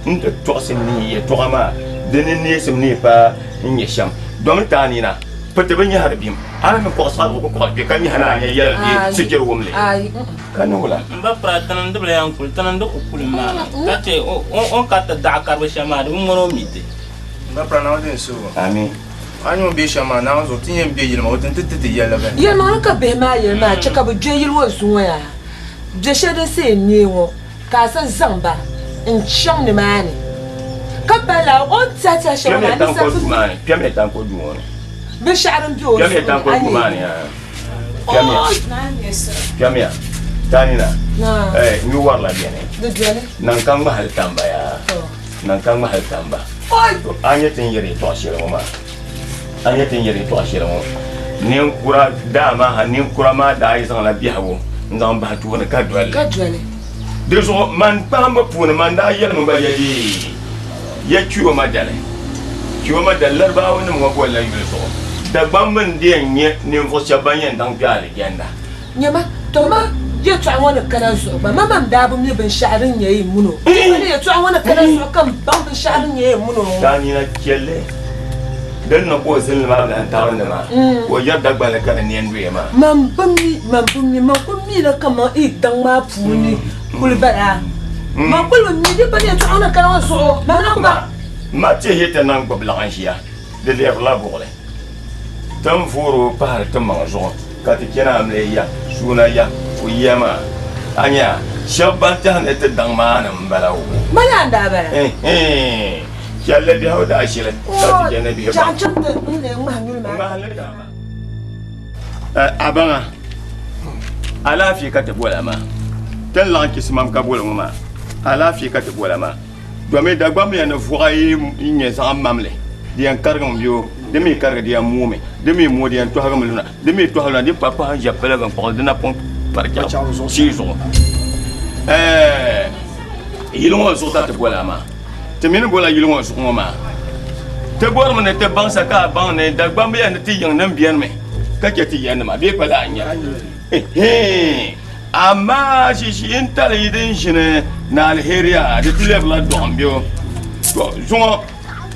N ti tɔɣisi ni yɛtɔɣa maa di ni neesim ni paai n-nyɛ shɛm. Domi ti a nina piti bi nyɛhiri bim, a mi kɔɣ saɣirigu ku kɔɣi kpe ka nyɛhi ni a nya yɛli bee sichiri wum li, ka ni wula? M ba pira, ti niŋdi bi la yan kuli, ti niŋdi ku kuli maa ka che o ni kariti daɣu karibu shɛm maa di bi ŋmani o mi ti. M ba pira, Naawuni din suhigu. Amin. A ni ŋun be shɛm maa, Naawuni zuɣu ti yɛn be yili maa, o ti ni ti ti ti yɛlli bɛ. Yɛlimaŋli ka bihi maa yɛli maa che ka bɛ gbe yili ŋɔ zuŋɔ yaa. Biɛ shɛli din sa yɛn neei ŋɔ ka a sa zaŋ ba n-chaŋ nimaani ka pali lala o ni tɛhi tɛhi shɛŋa maa ni sa ti Kpɛmiya taŋkɔ duu ŋɔ ni. Binshɛɣu din be o Kpɛmiya zuɣu taŋkɔ ni a duu maa ni nyɛ yaa. Kpɛmiya. Kpɛmiya. Tanina. Naa. Nyu warila beni. Di beni. Niŋ ka ŋmahili tamba yaa. Niŋ ka ŋmahili tamba. A nyɛ ti ni yɛri yɛtɔɣ shɛli ŋɔ maa. A nyɛ ti ni yɛri yɛtɔɣ shɛli ŋɔ. Ninkura daa maa ha, ninkura maa daa yi zaŋla biɛhigu n-zaŋ bahi tooni ka doli li. Ka doli. Di zuɣu man kpahimbu puuni man daa yɛlimi ba ya dee, ya Chioma dali. Chioma dali Laribaawa nim ŋɔ bolila yuli zuɣu. Dagbamba n-di yɛn nyɛ ninvuɣ shɛba ban yɛn daŋ kpe alijanda. Nyama, tɔ ma yɛtɔɣa ŋɔ ni kana zuɣu gba, ma man daa bi mi binshɛɣu din nyɛ yi mun o. Di pa ni yɛtɔɣa ŋɔ ni kana zuɣu ka m baŋ binshɛɣu din nyɛ yi mun o ŋɔ. Ka a nina chɛli din niŋ ka o zinli maa bi lahi tarindi maa, ka o yɛri Dagbanli ka di ne n-doya maa. Man bi mi, man bi mi, man kul mila kaman yi daŋ maa puuni kuli bala. Man kul bi mi di pa ni yɛtɔɣa ŋɔ ni kana ŋɔ zuɣu, man na ku baŋ. Ma tihi yi ti niŋ gbubi laɣim ʒiya, di lɛbirila buɣili. Ti ni voori o pahiri ti maŋ zuɣu ka ti chani amiliya ya, suuna ya, o yiya maa. A nya, shɛba ban tɛhi ni ti daŋ maa ni m-bala o. Mali a n-daa bala. Ɛhɛn, chɛli biɛhigu daashili ka ti chani bihi baŋ. Chaŋ chaŋ ti n lee ŋmahi nyuli maa. Ŋmahi li daa maa. A baŋa, alaafee ka ti boli a maa. Ti ni laɣim chisimam ka boli ŋɔ maa, alaafee ka ti boli a maa. Domi Dagbamb ni vuɣa yi nyɛ zaɣ mamli, di yɛn karigimi bee o, di mi karigi di yɛn moomi, di mi mooi di yɛn tɔhigimi luna, di mi tɔhi luna di pa pahi ʒe piligi n-kpuɣi di napɔŋ pari chaɣu shee zuɣu. Ɛɛh! Yili ŋɔ zuɣu ka ti boli a maa. Ti mi ni boli a yili ŋɔ zuɣu ŋɔ maa, ti bɔrimi ni ti baŋ sa ka a baŋ ni Dagbamb ni ti yiŋnim benimi ka chɛ ti yanima bee pa laa n-nyɛ li. Ɛhɛɛn! Amaa ʒiʒiinitali yi din ʒini ni aliheriya di ti lɛbirila dɔɣim bɛ o. To, zuŋɔ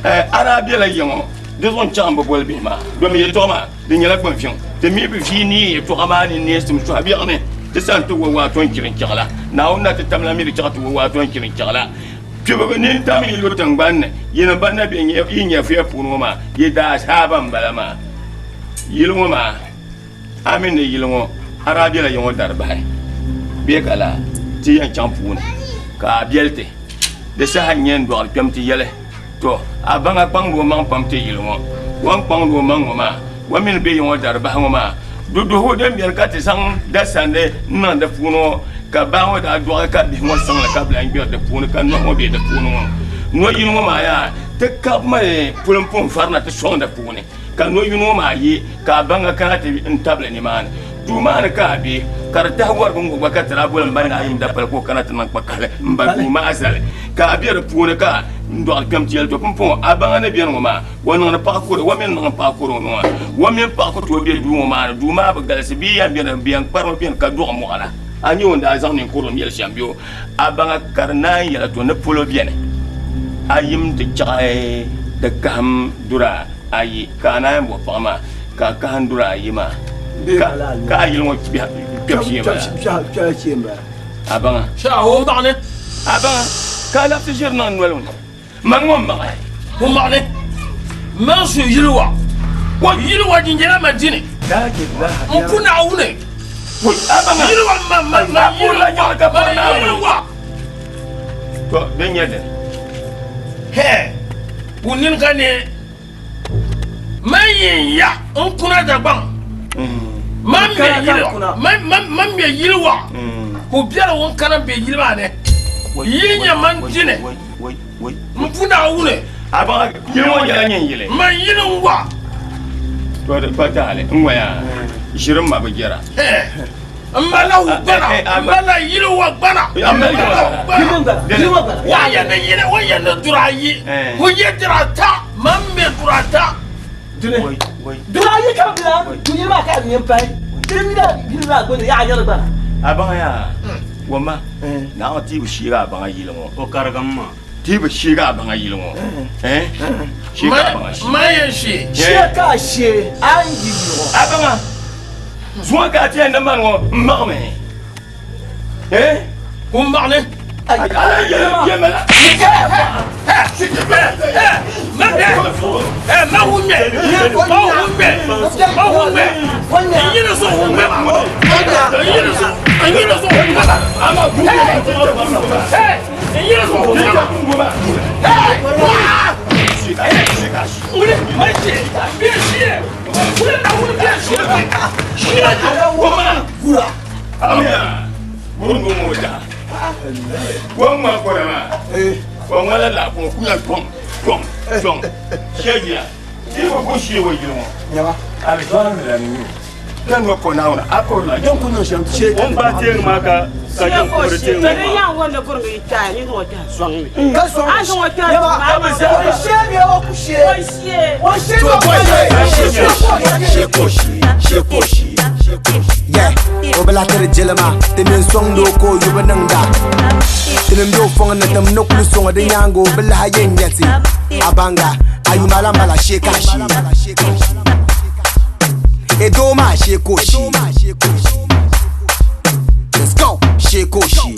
a daa bela ya ŋɔ, di zuɣu n-chaŋ m-bi boli bihi maa, domi yɛtɔɣa maa di nyɛla gbinviŋ. Ti mi bi vii neei yɛtɔɣa maa ni neesim suhi biɛɣu ni ti sani ti wa waato n-chiri n-chaɣ la. Naawuni na ti tamla mi di chaɣ ti wa waato n-chiri n-chaɣ la. Kpibu nintam yi lu tiŋgbani ni, yinim ban na be yi nyɛvuya puuni ŋɔ maa, yi daazaaba m-bala maa. Yili ŋɔ maa. A mi ni yili ŋɔ a daa bela ya ŋɔ dari bahi bee ka laa ti yɛn chaŋ puuni ka a beli ti di saha n-nyɛ n dɔɣiri kpɛm ti yɛli, Tɔ! A baŋ a kpaŋdi o maŋ pam ti yili ŋɔ, o ni kpaŋdi o maŋ ŋɔ maa, o mi ni be ya ŋɔ dari bahi ŋɔ maa duduhigu din beni ka ti zaŋ da sandi n-niŋ di puuni ŋɔ ka baa ŋɔ daa dɔɣi ka bihi ŋɔ siŋ li ka bi lahi gbiri di puuni ka nɔhi ŋɔ be di puuni ŋɔ. Nɔ yini ŋɔ maa yaa ti kabimi puli m-pun varina ti sɔŋ di puuni. Ka no yino ŋɔ maa yi ka a baŋa kana ti n tabili nimaani. Duu maa ni ka a be, ka di tahi wɔrigu ŋ-ŋɔ gba ka ti daa boli m ba ni a yim dapali ka o kana ti niŋ kpakahili m ba duu maa zali. Ka a be di puuni ka n dɔɣiri kpɛm ti yɛli, To pumpɔŋɔ a baŋa ni beni ŋɔ maa, o niŋdi paɣ kuri, o mi ni niŋ paɣ kuri ŋɔ maa, o mini paɣ ku tooi be duu ŋɔ maa ni, duu maa bi galisi, bia yɛn beni, bɛ yɛn kparimi beni ka dɔɣi mɔɣila. A nya o ni daa zaŋ ninkurulim yɛli shɛm bee o A baŋa ka di naan yɛla to ni polo beni, a yim ti chaɣi ti kahim dura ayi ka a naan bo paɣa maa ka a kahim dura ayi maa ka a yili ŋɔ kpɛbu shee m-bala. A baŋa. A baŋa ka a labisi ʒiri niŋ noli ŋɔ. Man ŋɔ maɣi. Ŋun maɣi man su yili wa. Wa yili wa din nyɛla Madini. N ku Naawuni. Yili wa man man man yili wa man yili wa. To din nyɛ dini. Hɛ ŋun nini ka ne man yin ya n kuna Dagbaŋ. Man mɛ yili wa man mɛ yili wa. Ko biɛla ŋun kana be yili maa ni. Yili nyɛ man dini. N pu Naawuni. A baŋ yili ŋɔ nyɛla nyin yili. Man yili n wa. To di kpa taali n ŋɔya ʒiri m ma bi jɛra. N mala wu gbana, n mala yili wa gbana. N mala wu gbana. Wa yɛn ni yili, wa yɛn ni dura ayi. Ku yɛ dira ata, man mi dura ata. Dura ayi ka bi lan du yili maa ka di nyɛ pahi. Di mi daa yili maa gbuni yaɣa nyɛri gbana. A baŋ yaa, wamma, Naawuni tibu shee a baŋ yili ŋɔ. O karigimi maa. Ti bi sheegi a baŋa yili ŋɔ. Eh? Sheegi a baŋa shee. Man yɛn shee. Shee ka a shee a ni yi yi ŋɔ. A baŋa. Zuŋɔ ka a ti yɛn ni mani ŋɔ m maɣimi. Eh? Kum maɣili. Ma ŋun ŋmɛ. Ma ŋun ŋmɛ. Ma ŋun ŋmɛ. N yi ni so ŋun ŋmɛ ma. N yi ni so. N yi ni so ŋun ŋmɛ ma. N yi ni so ŋun ŋmɛ ma. Wuli ma shee. Bɛ shee. Wuli na wuli bɛ shee. Shee. Gura. Ka sɔŋ. Nyama. O shee bee o ku shee? O shee bee o ku shee? Yeah, o bi lahi tiri jilima ti mini sɔŋdi o ka o yubu niŋda tinim be o fɔŋ ni tim ni kuli sɔŋ di nyaanga o bi lahi yɛn nya ti abanga ayuma la mala shee ka shee e doo maa shee ka o shee. Let's go, shee ka o shee.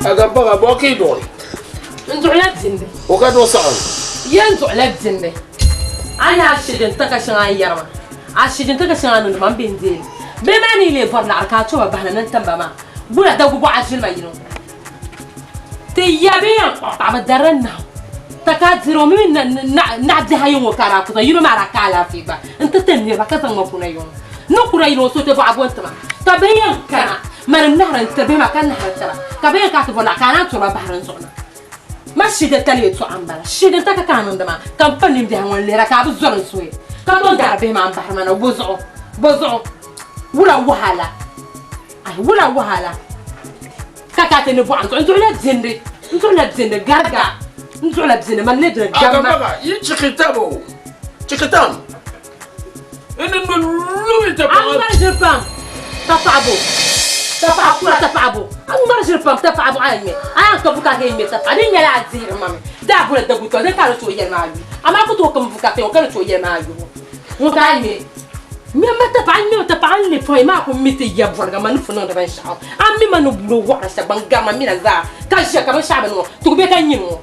A ga baga bɔ ka i duɣi. N duɣila dindi. O ka duɣi saɣim. Yɛn duɣila dindi. A ni a shijin taka shɛŋa n yɛri ma. A shijin taka shɛŋa niŋdi ma n bɛ n deeli. Bee maa ni yi lee bɔri laɣiri ka a toba bahina ni n tim ba maa. Wula dagu bɔɣa ʒilima yino. Ti ya bee yɛn kpuɣi paɣaba darila nahu. Ta ka a diri o mi naɣ bihi ayi ŋɔ ka a daa ku zaŋ yino maa daa ka alaafee gba n ti ti niriba ka zaŋ ma kuna yiŋ. Ni kuna yino o so ti bɔɣa bo n-ti ma. Ka bɛ yɛn kana mani n nahiri n tiri bihi maa ka nahiri tira ka bɛ yɛn kana ti bɔri laɣiri ka a naan turi ba bahiri n zuɣu na. Ma shidin tali yɛltɔɣa m-bala. Shidin ta ka ka a niŋdi maa ka m pa nimbihi ŋɔ n-lihira ka a bi zɔri n suhi ka tom daari bihi maa m-bahiri ma na bɔ zuɣu? Bɔ zuɣu? Wula wahala? Ahi wula wahala ka ka ti ni bɔɣa n zuɣu n duɣila dindi n duɣila dindi gariga n duɣila dindi man ni dini Aga damma. baga yi chikitam o chikitam ini no lumi ta A paɣa. ŋmari ʒiri pam ka paɣabo ka paɣa kura ta paɣabo a ŋmari ʒiri pam ta paɣabo a ŋmɛ a yɛn ka bukaata yi ŋmɛ ta paɣa din nyɛla a dihiri ma mi daa bula dagu tɔ din ka di tooi yɛli maa yu amaa ku tooi kam bukaata ŋɔ ka di tooi yɛli maa yubu ŋun ka a ŋmɛ ŋmɛma ta paɣa ŋmɛma ta paɣa n le pɔi maa ku mi ti ya bɔriga ma ni fu niŋdi binshɛɣu a mi ma ni wulo waɣiri shɛba ban gari ma mina zaa ka ʒiya ka binshɛɣu bi niŋ ti ku be ka nyini ŋɔ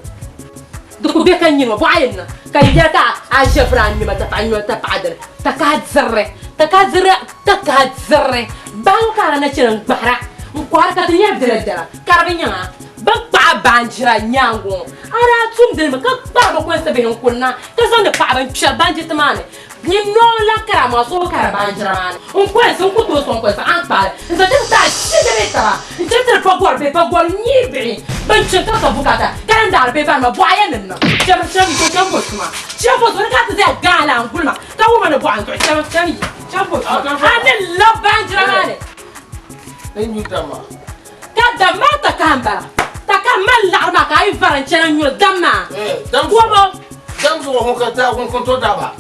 di ku be ka nyini ŋɔ bɔɣa yɛn niŋ ka n yɛli ka a ʒe biri a ŋmɛma ta paɣa ŋmɛma ta paɣa dini ta ka a dirili ta ka a dirili ta ka a dirili bahi ŋɔ ka a na chɛni n gbahira n kɔhiri ka ti nyɛri dala dala ka di bi nyaŋ a bin kpaɣa baanjira nyaangi ŋɔ a daa tumdili mi ka kpari bi kɔnsi bihi n kunna ka zaŋdi paɣaba n kpɛri baanjiriti maa ni Nyin noo la kara maa so kara baanjira maa ni n kɔlinsi n ku tooi sɔŋ kɔlinsi a ni kpaali n zaŋ chɛ ti a shidiri taba n chɛ tiri pagɔri bee pagɔri nyii bihi bin chɛ ka ka bukata ka din daari bee bari ma bɔɣa yɛn ni niŋ chɛm chɛm yi chɛm bo tuma chɛm bo tuma ni ka ti zaya gaa la n guli ma ka wuma ni bɔɣa n zuɣu chɛm chɛm yi chɛm bo tuma a ni lab baanjira maa ni. N nyu dama. Ka dam maa takahi m-bala. Takahi mali laɣiri maa ka a yi vari n-chana n-nyuri dam maa. Kɔbo. Dam zuɣu ŋun ka daa ŋun ku to dama.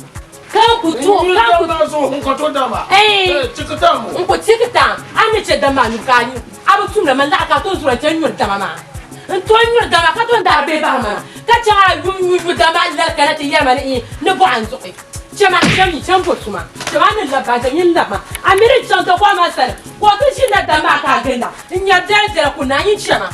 Ka n ku to, N ka n ku. dam maa zuɣu ŋun ka to dama. Ee. Chikitam. N ku chikitam. A ni chɛ dam maa nyubu ka a nyu. A bi tumda man laɣiri ka a tooi zura n-chani nyuri dama maa. N tooi nyuri dama ka tooi daari bee bahiri ma na. Ka chaŋ a yum nyu nyu dam maa lali kana ti yɛli ma ni ii ni bɔɣa n zuɣu. Chɛ ma, chɛ mi, chɛ m bo tuma. Chɛ ma a ni labi baŋ chɛ nyin labi ma. A mi ni chaŋ tɔbuɣa maa sani ka o ti ʒinila dam maa ka a ginda n-nyari dala dala ku naai nyin chɛ ma.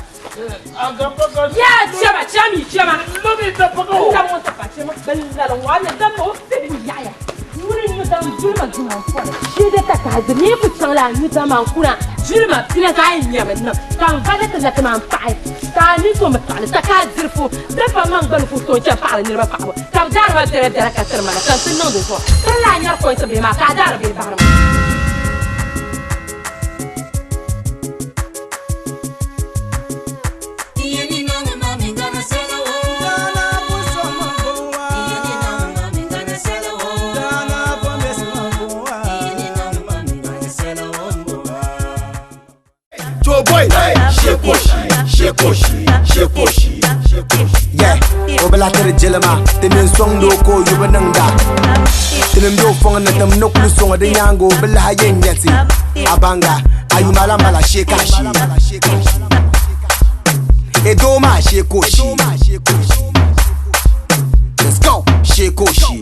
Yaa chɛ ma, chɛ mi, chɛ ma. N labi ŋɔ tapa chɛ ma bin lali ŋɔ a ni dam ma o fibi yaɣiya. Ŋuni n-nyu dam duli ma duna n-kɔri. Shee ta ka a di ni ku chaŋ la a nyu dam maa n-kuna duli ma pina ka a yɛn nyami niŋ ka n va ni ti la ti maa m-paɣi ka a ni so mi paɣili ta ka a diri fu di pa maŋ gba ni ku tooi chɛ paɣiri niriba paɣibu ka bɛ daari ba biɛla biɛla ka tiri ma na ka n ti niŋ di zuɣu tiri la a nyari kɔŋsi bihi maa ka a daari bihi bahiri ma. Joe boy, shekoshi, shekoshi, shekoshi, shekoshi. Yeah, o bi lahi tiri jilima ti mini sɔŋdi o ka o yubu niŋda tinim be o fɔŋ ni tim ni kuli sɔŋ di nyaanga o bi lahi yɛn nya ti abanga. Ayuma la bala shee ka shee E doo maa shee ka o shee Let's go shee ka o shee.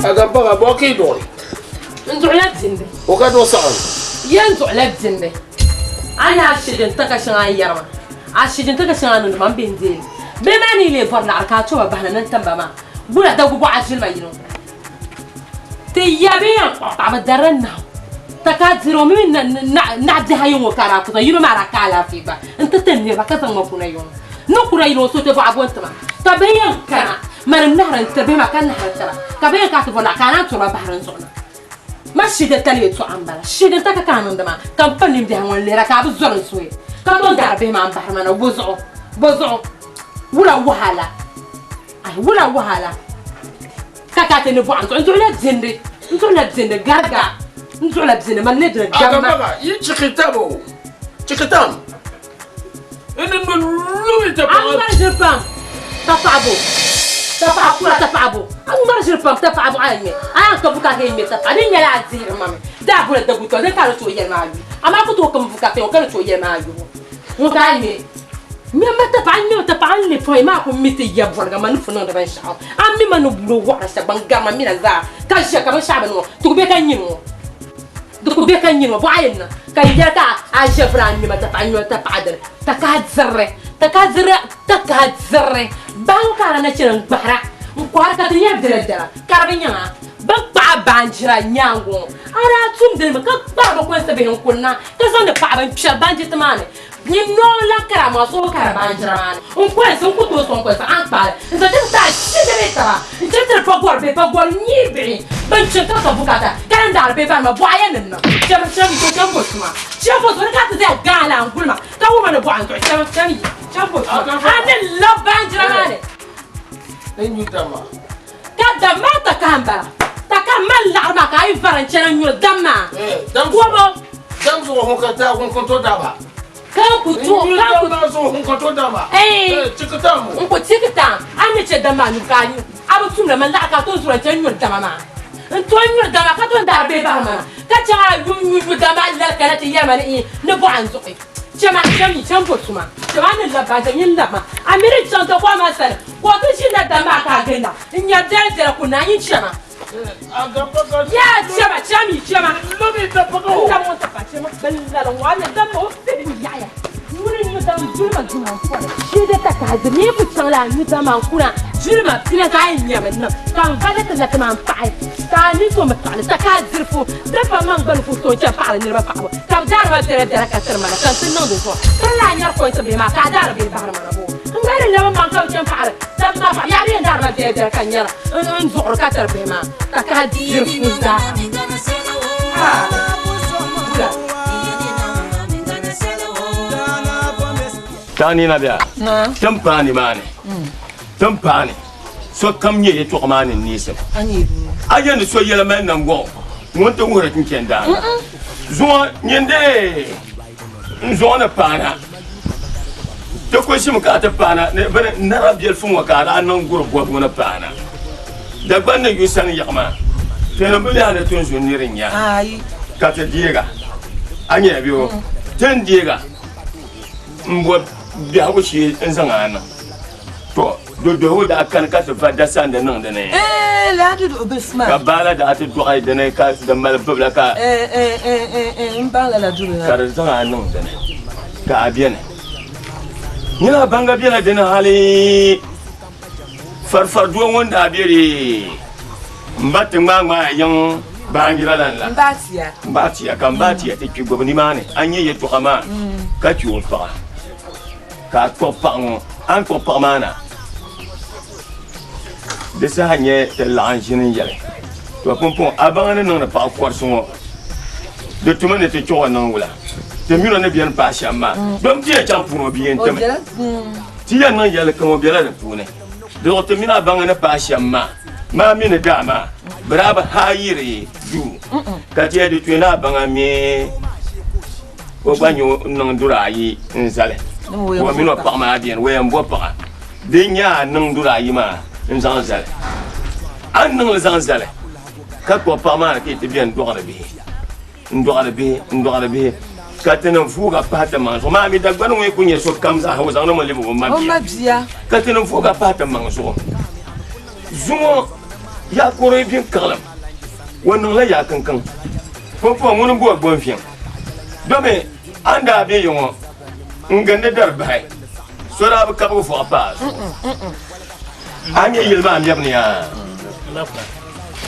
A Gampaga, bɔ ka i duɣi? N duɣila dindi. O ka duɣi saɣim? Ye n duɣila dindi. A ni a shijin taka shɛŋa a ni yɛri ma, a shijin taka shɛŋa a niŋdi ma m bihi n-deei li. Bihi maa ni yi lee bɔri laɣiri ka a to ba bahina ni n tim ba maa, wula dagu bɔɣa jilima yino. Ti ya bɛ yɛn kpuɣi paɣaba darili nahu taka diri o mini naɣibihi ayi ŋɔ ka daa ku zaŋ yino maa daa ka alaafee gba n-ti ti niriba ka zaŋ ma kuna yiŋɔ. N ni kuna yino o so ti bɔɣa bo n-ti ma ka bɛ yɛn kana mani n-nahiri n-tiri bihi maa ka nahiri tiri ba ka bɛ yɛn kana ti bɔri laɣiri ka a naan turi ba bahiri n zuɣu na. Ma shidin tali yɛtɔɣa m-bala, shidin taka ka a niŋdi maa ka m pa nimbihi ŋɔ n-lihira ka a bi zɔri n suhi ka tom daari bihi maa m-bahiri ma na bɔzuɣu bɔzuɣu wula wahala ayi wula wahala. Ka ka ti ni bɔɣi n duɣila dindi, n duɣila dindi gariga, n duɣila dindi man ni dini gamma. Agamaga yi chiki tabo, chiki tam, n ni no lumi ti paɣa. A ŋmari ʒiri pam ka paɣibu, ka paɣa kura ka paɣibu. A ŋmari ʒiri pam ka paɣibu a yi ŋmɛ, a yɛn ka bukata yi ŋmɛ ka paɣa. Di nyɛla a dihiri ma mi, daa bula daguta din ka a ni tooi yɛli maa yu. Amaa ku tooi kam bukata ŋɔ ka ni tooi yɛli maa yubu. Ŋun ka a yi ŋmɛ. Ŋmɛmi tapaɣa, ŋmɛmi tapaɣa n-le pɔi maa ku mi ti ya bɔriga ma ni fu niŋdi binshɛɣu. A mi ma ni bulo wɔɣiri shɛba ban gari ma mina zaa ka ʒiya ka binshɛɣu bi niŋ o, di ku be ka nyini ŋɔ. Di ku be ka nyini ŋɔ, bɔɣa yi niŋ ka n yɛli ka a ʒiya vuri a ŋmɛma tapaɣa, ŋmɛma tapaɣa dini, takahi dirili, takahi dirili, takahi dirili. Bahi ŋɔ ka a daa na chani n-gbahira n-kɔhiri ka ti nyari dala dala ka di bi nyaŋ a. Bɛ ni kpaɣi baanjira nyaaŋa ŋɔ, a daa tumdi li mi ka kpari bɛ kɔnsi bihi n-kunna ka zaŋdi paɣiba n-kpɛri baanjiriti maa ni. Nyin noo la kara maa so kara baanjira maa ni n kolinsi n ku tooi sɔŋ kolinsi a ni kpaali n zaŋ chɛ ti a shindi bee taba n chɛ tiri pagɔri bee pagɔri nyii bihi bin chɛ ka ka bukata ka din daari bee barima bɔɣa yɛn ni niŋ chɛm chɛm yi chɛm bo tuma chɛm bo tuma ni ka ti zaya gaa la n guli ma ka wuma ni bɔɣa n tuɣi chɛm chɛm yi chɛm bo tuma a ni lab baanjira maa ni ka dam maa takahi n bala takahi mali laɣiri maa ka a yi vari n chana nyuri dam maa kobo dam zuɣu hun ka taa hun kun to daba ka ku to ka ku dam zuɣu hun ka to daba eh chikitam n ku chikitam a ni che dam maa nyuri ka a nyu a bi tumda man laɣiri ka a to zura n chana nyuri dama maa n to nyuri dama ka to daari bee bahiri ma ka chaŋ a yum nyu dama maa lali kana ti yɛli ma ni ni bɔɣa n zuɣu Chɛma, chɛm yi, chɛm bo tuma. Chɛma a ni lab ba, chɛm nyin lab ma. A mi di chaŋ ti kɔhi ma sani, ka o ti ʒi na dam maa ka a ginda. N nya dali dali ku naai nyin chɛma. Yaa chɛma, chɛm yi, chɛma. N lab ŋɔ ti pa chɛma, bɛ lali ŋɔ a ni dam ma o fibu yaɣiya. Ŋuni n-nyu dam jilima jina m-pɔri. Shee di takahi di mi ku chaŋ la a nyu dam maa n-kuna jilima pina ka a yɛn nyami niŋ ka n va ni ti la ti maa m-paɣi ka a ni so mi paɣili takahi dirifu di pa maŋ gba ni ku tooi chɛ paɣiri niriba paɣibu ka bɛ daari ma biɛla biɛla ka tiri ma na ka n ti niŋ di zuɣu ka n lahi nyari pɔinti bihi maa ka a daari bihi bahiri ma na boo n gba di lɛbi maŋ ka bɛ chɛ m-paɣiri taba maa paɣibu yaa bɛ yɛn daari ma biɛla biɛla ka n nyara n duɣiri ka tiri bihi maa takahi dirifu zaa. Taa nina bia, tin paai nimaani, tin paai ni sokam nyɛ yɛtɔɣa maa ni neesim. A yɛn ni so yɛla mali nangɔŋ ŋun ti wuhiri chinchin daana. Zuŋɔ nyin dee n zuɣu ni paana, ti kuli ʒimi ka a ti paana ni bini nara biɛlifu ŋɔ ka a daa niŋ guri bɔbigu ni paana. Dagban ni yu sani yaɣa maa, tinim bi lɛhi ni tinzun nir n-nya ka ti deega. A nyaya bɛ o? Ti ni deega m-bo biɛhigu shee n-zaŋ a niŋ. Tɔ! Dodohigu daa kani ka ti va dasandi niŋ di ni. Ka baa la daa ti dɔɣi di ni ka di mali bibila ka ka di zaŋ a niŋ di ni ka a beni. Nyini a baŋga bela di ni hali. Farifari doo ŋun daa be di m ba ti ŋmaa ŋmaaya yiŋ baanjira lan la. M ba tiya ka m ba tiya ti kpi gbubi nimaani a nya yɛtɔɣa maa ka kpi o paɣa ka a kpuɣi paɣa ŋɔ a ni kpuɣi paɣa maa na di saha nyɛ ti laɣim ʒini n-yɛli to pumpɔŋɔ a baŋ ni niŋdi paɣa kɔrisi ŋɔ di tumi ni ti chuɣu o niŋ wula ti mini o ni beni paai shɛm maa dom ti yɛn chaŋ puuni o bia n-timi. Ti yɛn niŋ yɛlli kam o bela di puuni. Di zuɣu ti mini a baŋa ni paai shɛm maa, maa mi ni daa maa, bɛ daa bi haayiri duu. Ka ti yɛli di tuhi ni a baŋa mi o gba nyɛ o niŋ duri ayi n-zali ka o mini o paɣa maa beni, o yɛn bo paɣa din nyɛ a niŋ duri ayi maa n-zaŋ zali. A ni niŋ li zaŋ zali ka kpuɣi paɣa maa ni ka yi ti beni dɔɣiri bihi, n-dɔɣiri bihi, n-dɔɣiri bihi, ka tinim vuuga pahi ti maŋ zuɣu. Maa mi Dagbani ŋun yi kuli nyɛ sokam zaa ha o zaŋdi mi lebi o mabia, ka tinim vuuga pahi ti maŋ zuɣu. Zuŋɔ yaakoro yi bin kiɣilim, o niŋla yaakinkiŋ. Pumpɔŋ ŋuni m-bo gbɔnviɛŋ, domi a ni daa be ya ŋɔ n-gindi dari bahi, so daa bi kabigi vɔɣu paai a zuɣu. A nya yili maa mɛbu ni yaa?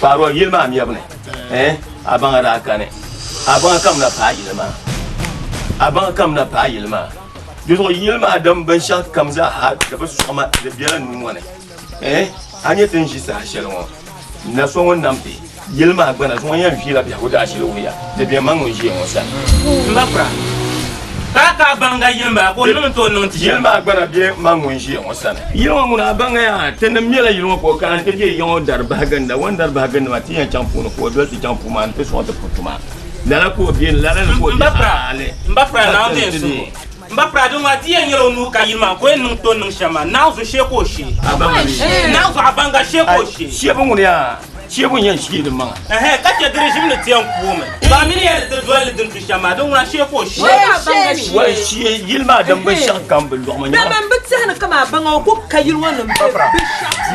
Paarɔ yili maa mɛbu ni, eh, a baŋa daa kani. A baŋa kam na paai yili maa. A baŋa kam na paai yili maa. Di zuɣu yili maa din binshɛɣu kam zaa ha di bi sɔɣi ma, di bela nuu ŋɔ ni. Eh, a nya ti ni ʒi saha shɛli ŋɔ, na so ŋun nam ti yili maa gbana zuŋɔ yɛn viila biɛhigu daashili wuhiya di bɛ ma ŋun ʒiya ŋɔ sani. M ba kura, ka a ka a baŋga yili maa ka o niŋ n-ti o niŋ ti shɛm. Yili maa gbana bɛ ma ŋun ʒiya ŋɔ sani. Yili ŋɔ ŋuna a baŋga yaa, tinim mɛla yili ŋɔ ka o kana nti bɛ yiŋ o dari bahi ginda, o ni dari bahi gindi maa ti yɛn chaŋ puuni ka o doli ti chaŋ puu maa nti sɔŋ ti putu maa. Lala ka o be ni, lala ni ka o be hali M ba kura, ka Naawuni ti yɛn ti suhi deei. o. M ba kura, din ŋɔ a ti yɛn nyɛla o nuu ka yili maa ka o yɛn niŋ ti o ni niŋ shɛm maa. Naawuni zuɣu shee ka o shee. A baŋga bee? Naawuni zuɣu a baŋga shee ka o shee. Sheebu ŋuni yaa? Sheebu n-yɛn sheei di maŋa. Ɛhɛn, ka chɛ di rijim ni ti yɛn kuumi. To a mi ni yɛn di ti doli li din tu shɛm maa, din ŋuna shee ka o shee. Wai shee yili maa din binshɛɣu kam bi lɔɣimi Dama m bi tɛhi ni kaman a baŋa o ku ka yili ŋɔ ni m-be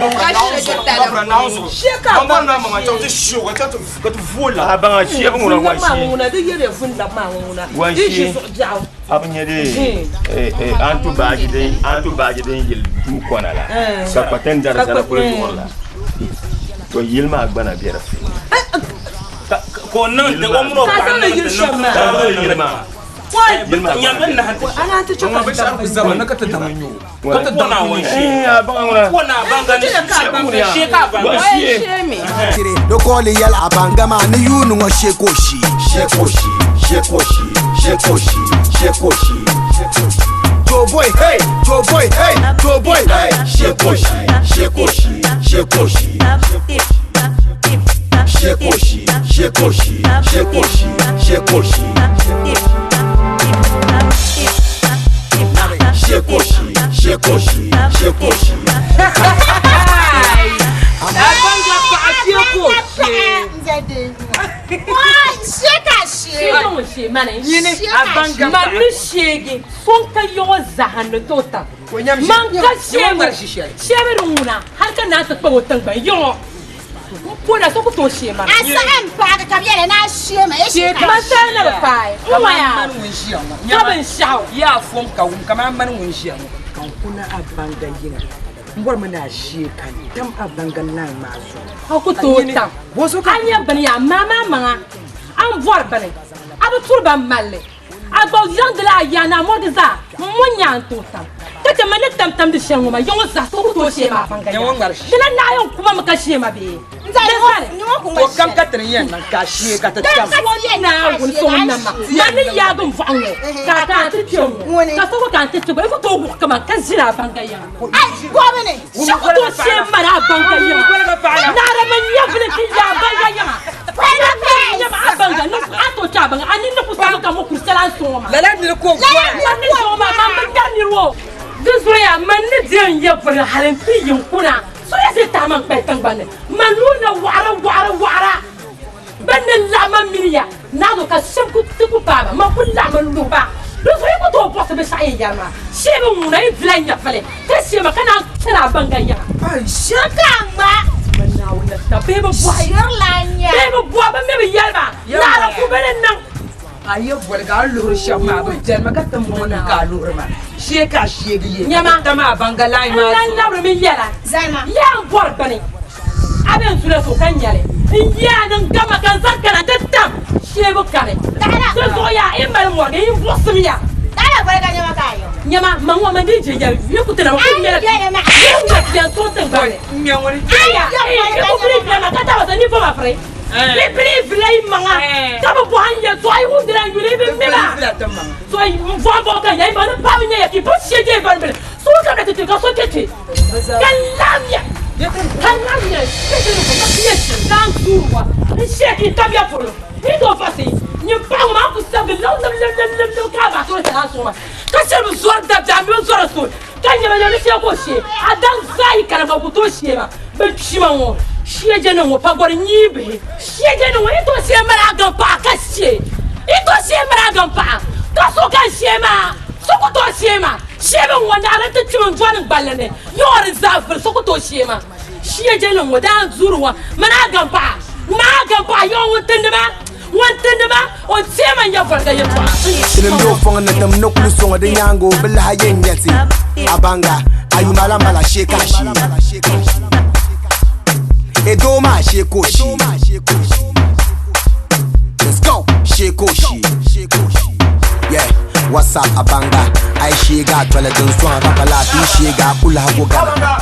binshɛɣu shee ka a baŋ shee. A baŋa sheebu ŋuna wai Vun lab maa shee. ŋuna, di yɛliya vun lab maa ŋuna, Wai di ʒi shee. zuɣu biɛɣu. A bi nya dee a ni tu baaji din a ni tu baaji din yili duu kɔna la ka kpatin dari zana kuli duɣiri la to yili maa gbana be di puuni. Ka o niŋ ti o mini o Ka a paɣa zaŋ li niŋ yili ti shɛm niŋ maa. Ka a zaŋ li yili maa. Yili maa Nyam gbana. bɛ nahi ti A naan ti chɛ ka di dabi na ka ti daŋ n-nyɛ o. Ko na wan shee. A baŋa ŋuna. Ko na baŋga ni shee ka a baŋga. Wai shee. Tiri di kooli yɛli a baŋga maa ni yuuni ŋɔ shee ka o shee. Shee ka o shee, shee ka o shee, shee ka o shee, shee ka o shee. Joe boy hey, Joe boy hey, Joe boy hey. Shee ka o shee, shee ka o shee, shee ka o shee. Shee ka o shee, shee ka o shee, shee ka o shee, shee ka o shee. Shee ka o shee, shee ka o shee, shee ka o shee. Abanga paɣa shee ka o shee. Man ni sheegi so n ka yɔŋɔ zaha ni tooi tam man ka sheegu sheebi di ŋuna hali ka naan ti kpabi o tingbani yɔŋɔ n pona so ku tooi shee ma. A saha n paagi ka bɛ yɛli ni a shee ma, shee ka Man saha na bi paai n waya ka binshaɣu. Yaa fom ka wum kamani mani ŋun ʒiya ŋɔ ka n kuna a baŋga yiŋa m bɔrimi ni a shee ka n tam a baŋga line maa zuɣu. A ku tooi tam a nya bini yaa maa maa maŋa a ni bɔri bini a bi turi ban mali li a gba zaŋdila a yaa ni a mɔrigi zaa m mo nya n tooi tam ka chɛ ma ni tam tamdi shɛli ŋɔ maa ya ŋɔ zaa so ku tooi shee ma a baŋga yaa di la naɣ yɛn kuma mi ka shee ma bee di zani O kam ka ti ni yɛn niŋ ka a shee ka ti tam. Naawuni so ŋun nam ma, man ni yaagi n vɔɣu ŋɔ ka a kana ti kpe ŋɔ ka so gba kana ti ti gba, yi ku tooi wuɣi kaman ka ʒini a baŋga yiŋa. So ku tooi shee mani a baŋga yiŋa. Naara man nyɛvili ti ya a baŋga yiŋa. Nyama a baŋga ni a tooi chɛ a baŋga a nini ni ku sabi ka mɔkuri shɛli a ni sɔŋ o maa. Lala niri ka o bɔra. Man ni sɔŋ o maa, man bi gari niri o. Di zuɣu yaa man ni di n nyɛvili hali nti yi n kuna. So ya zai tahi man kpali tiŋgbani ni, man nuu na waɣira waɣira waɣira. Bɛ ni laɣim ma mini ya naɣizu ka shɛb ku ti ku paai ba, man ku laɣim n-luhi ba. Di zuɣu yi ku tooi buɣisi binshɛɣu yi yɛri maa, shee bi ŋuna yi dila nyɛvili ka shee ma ka naan chani a baŋga yiŋa. Shiri ka a ŋma. Man Naawuni na ta bee bi bɔhi. Shiri la n-nyɛ. Bee bi bɔhi bɛ mi bi yɛli ba, naɣila ku bɛ ni niŋ. A yi boli ka a luhiri shɛba maa bɛ jɛlimi ka ti mɔŋ ni ka a luhiri ma shee ka a sheegi ye Nyama. tam a baŋga line maa N lan zuɣu. labiri mi yɛla, yaa n bɔri bini, a be n sula so ka nya li, n yaa ni n gama ka n zaŋ kana ti tam sheebu kani. Di zuɣu yaa yi mali mɔrigi, yin buɣisim ya. Nyama, ma ŋɔ man dii je yɛli, yi ku ti na ma kuli nyɛla yi ŋma bia n-sɔŋ tiŋgbani ni. Aya, yi ku biri bia maa ka tabasa ni bɔba firi. Bɛ bili yi maŋa ka bi bɔhi n yɛltɔɣa yi wumdila n yuli bi mi ba so n bɔhi bɔhi ka ya yi ma ni paɣaba nyɛ ya ka yi pun shee je bani bili so ka bɛ ti ti ka so kpe kpe ka laɣim ya ka laɣim ya shee je ni ka ya shee zaan tuuri wa n shee ka yi tabi ya polo yi tooi vaɣisi nyin paɣa ŋɔ maa ku sabigi lim lim lim lim lim lim ka a bahi so ni tana so maa ka shɛli bi zɔri dabiɛm mi bi zɔri so ka nyɛma nyɛma ni shee ka o shee a daŋ zaa yi kana ka ku tooi shee ma bi kpima ŋɔ. Shɛjɛnim ŋɔ pagɔri nyii bihi. Shɛjɛnim ŋɔ yi tooi shee mali a gaŋ paɣa ka shee. Yi tooi shee mali a gaŋ paɣa ka so ka n shee maa. So ku tooi shee ma. Shee bi ŋɔ naɣila ti kpimi n dɔni n gballi ni yɔɔ di zaa vuli so ku tooi shee ma. Shɛjɛnim ŋɔ daa n zuri ŋɔ mani a gaŋ paɣa. Maa a gaŋ paɣa yɔɔ ŋun tindi ma ŋun tindi ma o teei ma nyɛvɔliga yɛltɔɣa. Tinim be o fɔŋ ni tim ni kuli sɔŋ di nyaaŋa o bi lahi yɛn nya ti. Abanga, a yuma la mala shee ka a shee. E doo maa shee ka o shee. Let's go! Shee ka o shee. Yeah, what's up Abanga? A yi shee ga a toli din sɔŋ a ka pa laafee shee ga a ku lahi go gana.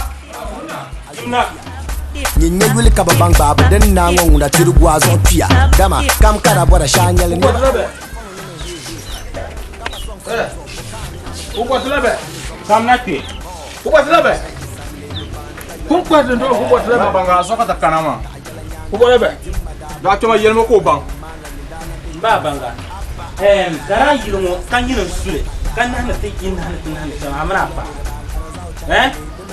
Nyin nyɛ yuli ka bi baŋ gbaabu din naa ŋɔ ŋuna tiri gu a zuɣu tuya dama kam ka daa bɔra shee a nyɛli niriba. Ba banga ɛɛm ka daa yili ŋɔ ka nyini n suli ka nahindi ti yi nahindi ti nahindi shɛm a mini a paɣa ɛɛn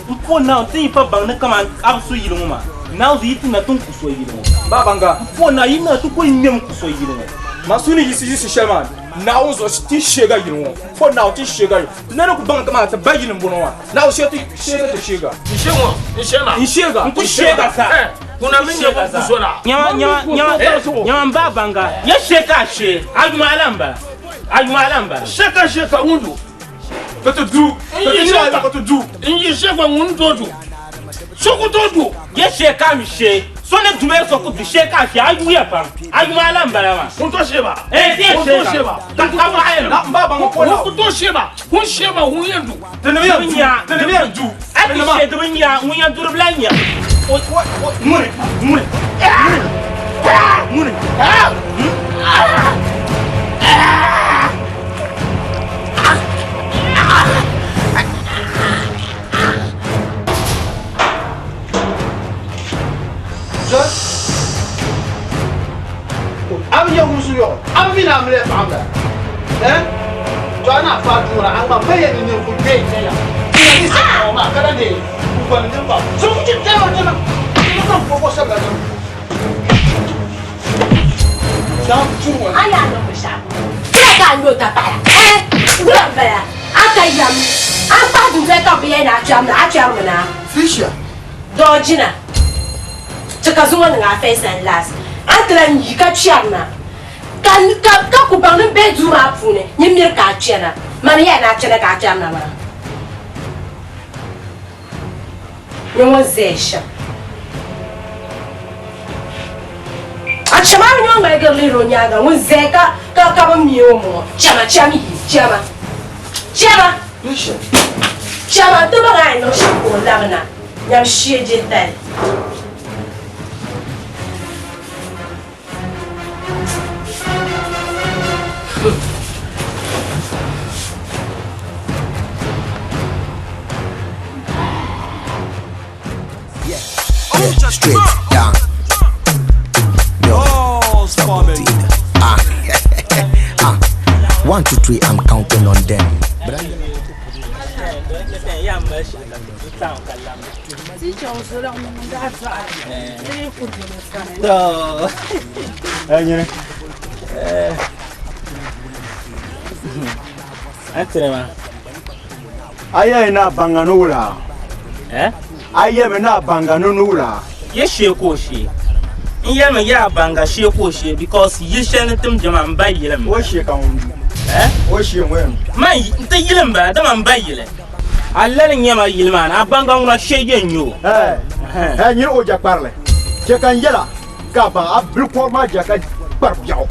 N po Naawuni ti yi pa baŋ ni kaman a bi su yili ŋɔ maa, Naawuni yi ti na ti n-ku so yili ŋɔ. Ba baŋga. N po Naawuni yi na ti ku ŋmɛm ku so yili ŋɔ. Man suhu ni yiɣisi yiɣisi shɛli maa, Naawuni zuɣu ti sheega yili ŋɔ. N po Naawuni ti sheega yili. Ti na ni ku baŋ kaman ti ba yili m-bɔŋɔ maa, Naawuni shee ti sheega ti sheega. N shee ŋɔ, n shee maa. N sheega. N ku sheega sa. Ŋuna mi nyɛ ŋun ku so la. Nyama, nyama, nyama, nyama m ba baŋga. Ya shee ka a shee, a yuma a la m-bala. A yuma a la m-bala. Shee ka shee ka ŋun du. Ka ti du, ka ti shee ka ti du. N yi shee gba ŋun tooi du. So ku tooi du. Ye shee ka mi shee. So ni du bee so ku du shee ka shee a yuya pam. A yuma la m-bala maa. Ŋun tooi shee ba. Eh, ti Ŋun tooi shee ba. Ka ka paɣa yɛn. Na n ba baŋ ko na. Ŋun ku tooi shee ba. Ŋun shee ba ŋun yɛn du. Ti nim yɛn du. Ti nim yɛn du. A ti shee di bi nya ŋun yɛn duri bila nya. O o o ŋuni ŋuni ŋuni. A bi nya wumsi yɔɣu, a bi mi ni a mili paɣa m-bala? Eh? To a na fa duura, a ŋma paya ni ninvuɣ yɔi chɛya. Ina ni sa paɣa maa ka na neei n-gɔli niriba. So ku chɛ chɛya o chana, o zaŋ bɔbɔ sabila niŋ. A yaa niŋ binshɛɣu Wula ka a nyɛ o tapaɣa la? Eh! Wula m-bala? A ka yɛm. A kpahi dundoli ka bɛ yɛli ni a kpɛrimi na, a kpɛrimi na. Felicia. Doo jina. Ti ka zuŋɔ niŋ a first and last. A ni ti lahi yi ka kpɛri na. Ka, ka, ka ku baŋ ni m be duu maa puuni, nyin miri ka a kpɛna. Mani yɛli ni a kpɛna ka a kpɛri na maa. Nyɛ ŋun zaya shɛm. A chama mi nyɛ ŋun ŋmaligiri lihiri o nyaaŋa, ŋun zaya ka ka ka bi mi o ŋɔ. Chama, cham yi, chama, chama, chama n-ti baŋ a ni niŋ shɛm ka o labina. Nyam shee je tali. Yeah, straight down. Yo, stop it. Ah, ah. 1, 2, 3, I'm counting on them. But I A yɛli ni a baŋga ni wula? Eh? A yɛlimi ni a baŋga ni ni wula? Ye shee ka o shee. N yɛlimi ye a baŋga shee ka o shee because yili shɛli ni tim jɛma m ba yili m. O shee ka ŋun du. Eh? O shee ŋun yɛn du. Man n ti yili m bala dama m ba yili. A lali n-nyɛ ma yili maa ni, a baŋga ŋuna shee je n-nyɛ o. Ɛɛ, nyini o ja kparili. Chɛ ka n yɛl a ka a baŋ a bilikɔri maa ja ka kpari biɛɣu.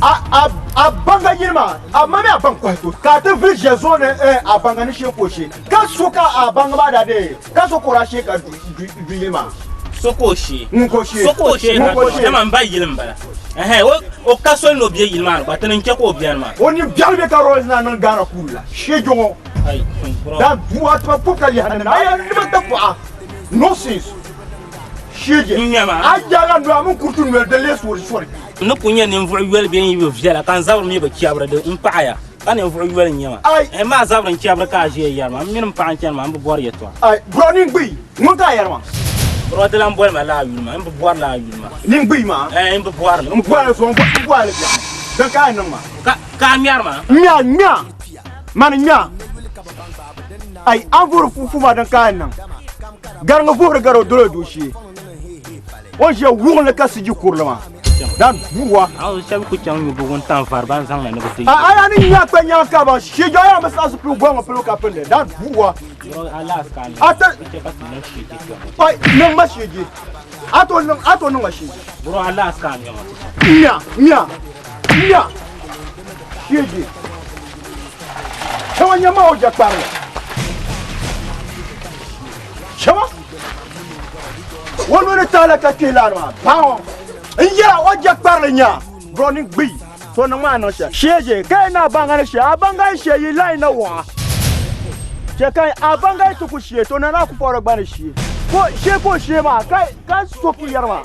A, a, a baŋga yili maa, a ma mi a baŋ kɔhi to, ka a ti vili ʒiya zuɣu ni ɛɛ a baŋga ni shee ka o shee. Ka so ka a baŋga maa daa dee, ka so ka o daa shee ka du, du, du yili maa. So ka o shee. Ŋun ka o shee. So ka o shee Ŋun ka ka o shee. Dama m ba yili m-bala. Ɛhɛn, o, o ka soli ni o be yili maa ni gba, ti ni n-chɛ ka o beni maa. O ni biɛɣu bɛ ka Royals naa niŋ Ghana kuuli la, shee jɔŋɔ. Ai, bro. Daa bu a tiba pɔbi ka lihi ni a yɛli ni bɛ ti pɔɣa. Nonsense. Shee je. N-nyɛ ma. A yaga noli a mini kuriti noli di lee sori sori. N ni kul nyɛ ninvuɣ yoli bee n yi bi viɛla, ka n zabiri mi bi chɛbiri di, m paɣiya, ka ninvuɣ yoli n-nyɛ ma. Ai. N maa zabiri n-chɛbiri ka a ʒiya yɛri ma, m mini m paɣa n-chani maa, m bi bɔri yɛtɔɣa. Ai, bro niŋ gbuyi, ŋun ka a yɛri maa? Bro di lan boli ma laa yuli maa, n bi bɔri laa yuli maa. Nin gbuyi maa? Ɛɛ, n bi bɔri li. N bɔri so, n bɔri li biɛɣu. Din ka a niŋ maa? Ka ka a ŋmɛri maa? N ŋmɛra, n ŋmɛra. Mani n ŋmɛra. Ai, a ni vuhiri fufu maa din ka a niŋ? Gariŋ vuhiri gari o doli o dooshee. O ni ʒiya wuɣinli ka siji kurili maa. Dan buwa. A shɛba ku chaŋ nyu bugu n-tam vari ban zaŋ na ni bɛ ti yi. A a ni nya kpe nyaŋ ka ba shee jɔ yaa mi saɣisi pili gɔŋ pili ka pindi. Dan buwa. A ti Oi, niŋ ma shee je. A to niŋ a to niŋ ma shee je. Bro a laas ka a ŋmɛ ŋɔ ti chaŋ. Nya nya nya shee je. Shɛba nya ma o je kparili. Shɛba o nuu ni taɣila ka kpee lani maa baŋ n yɛra o je kparili nya bro ni gbuyi to niŋ maa niŋ shɛli sheeje ka yi na baŋa ni shee a baŋa yi shee yi layi na wɔɣa chɛ ka a baŋa yi ti ku shee to nana ku fɔri gba ni shee ko shee ka o shee maa ka ka so ki yɛri maa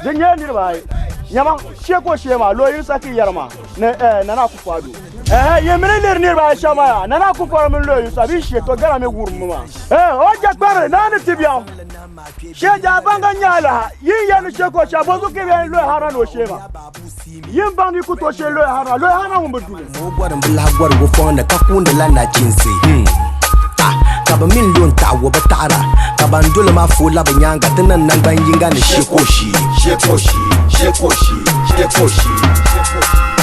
di nyɛla niriba ayi nyama shee ka o shee maa looyiri sa ki yɛri maa ni nana ku fɔ do Ɛhɛ, yi mi ni liri niriba ayi shɛm maa yaa, Nana Akufo-Addo mini Lawyer Yusa bɛ yi shee to gara mi wurimmi maa. Ɛhɛ, o je kparili, naa ni ti biɛɣu. Shee je Abanga n-nyɛ alaha, yi ni yɛli ni shee ka o shee, bɔzuɣu ka yi bɛ yɛn Lawyer Haruna ni o shee maa? Yi ni baŋ ni yi ku tooi shee Lawyer Haruna, Lawyer Haruna ŋun bi du li. O gɔrim bi lahi gɔri o fɔŋ ni ka kuundi la nachinsi. Ah, ka bɛ mi n-lo n-taɣi o bi taɣira, ka ban doli maa fooi labi nyaaŋa ti niŋ nangban yiŋga ni shee ka o shee. Shee ka o shee, shee ka o shee, shee ka o shee.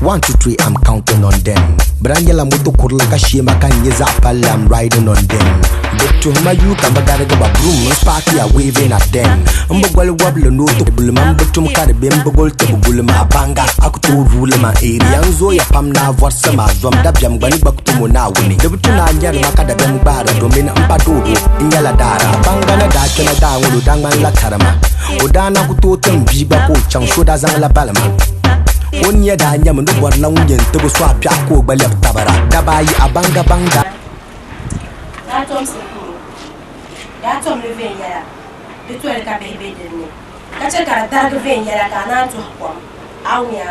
One, two, three, I'm counting on them. But I yell moto kurla ka shema ka nye za pal, I'm riding on them. Bit to my you can bagara ga broom, sparky are waving at them. Mbo gwal wabla no to bulma mbo tum kar bim bugol to bulma banga akutu rule ma area nzo ya pam na vorsa ma zom da biam gbani baktu mo na wuni. De butu na nyar ma kada bem gbara domin mpa dodo nyala dara banga na da chana da ngulu dangman la karama. Odana kuto tem biba ko chang shoda zang la balma. O nya da nyam no bor la ŋun yɛn tibi so a piɛɣu ka o gba lɛbi tabara daba ayi a banga banga. Daa tomsi m-bɔŋɔ. Daa tom li viɛnyɛla, di toli ka bihi be din ni, ka chɛ ka di darigi viɛnyɛla ka a naan tɔhi kom. Aawunya.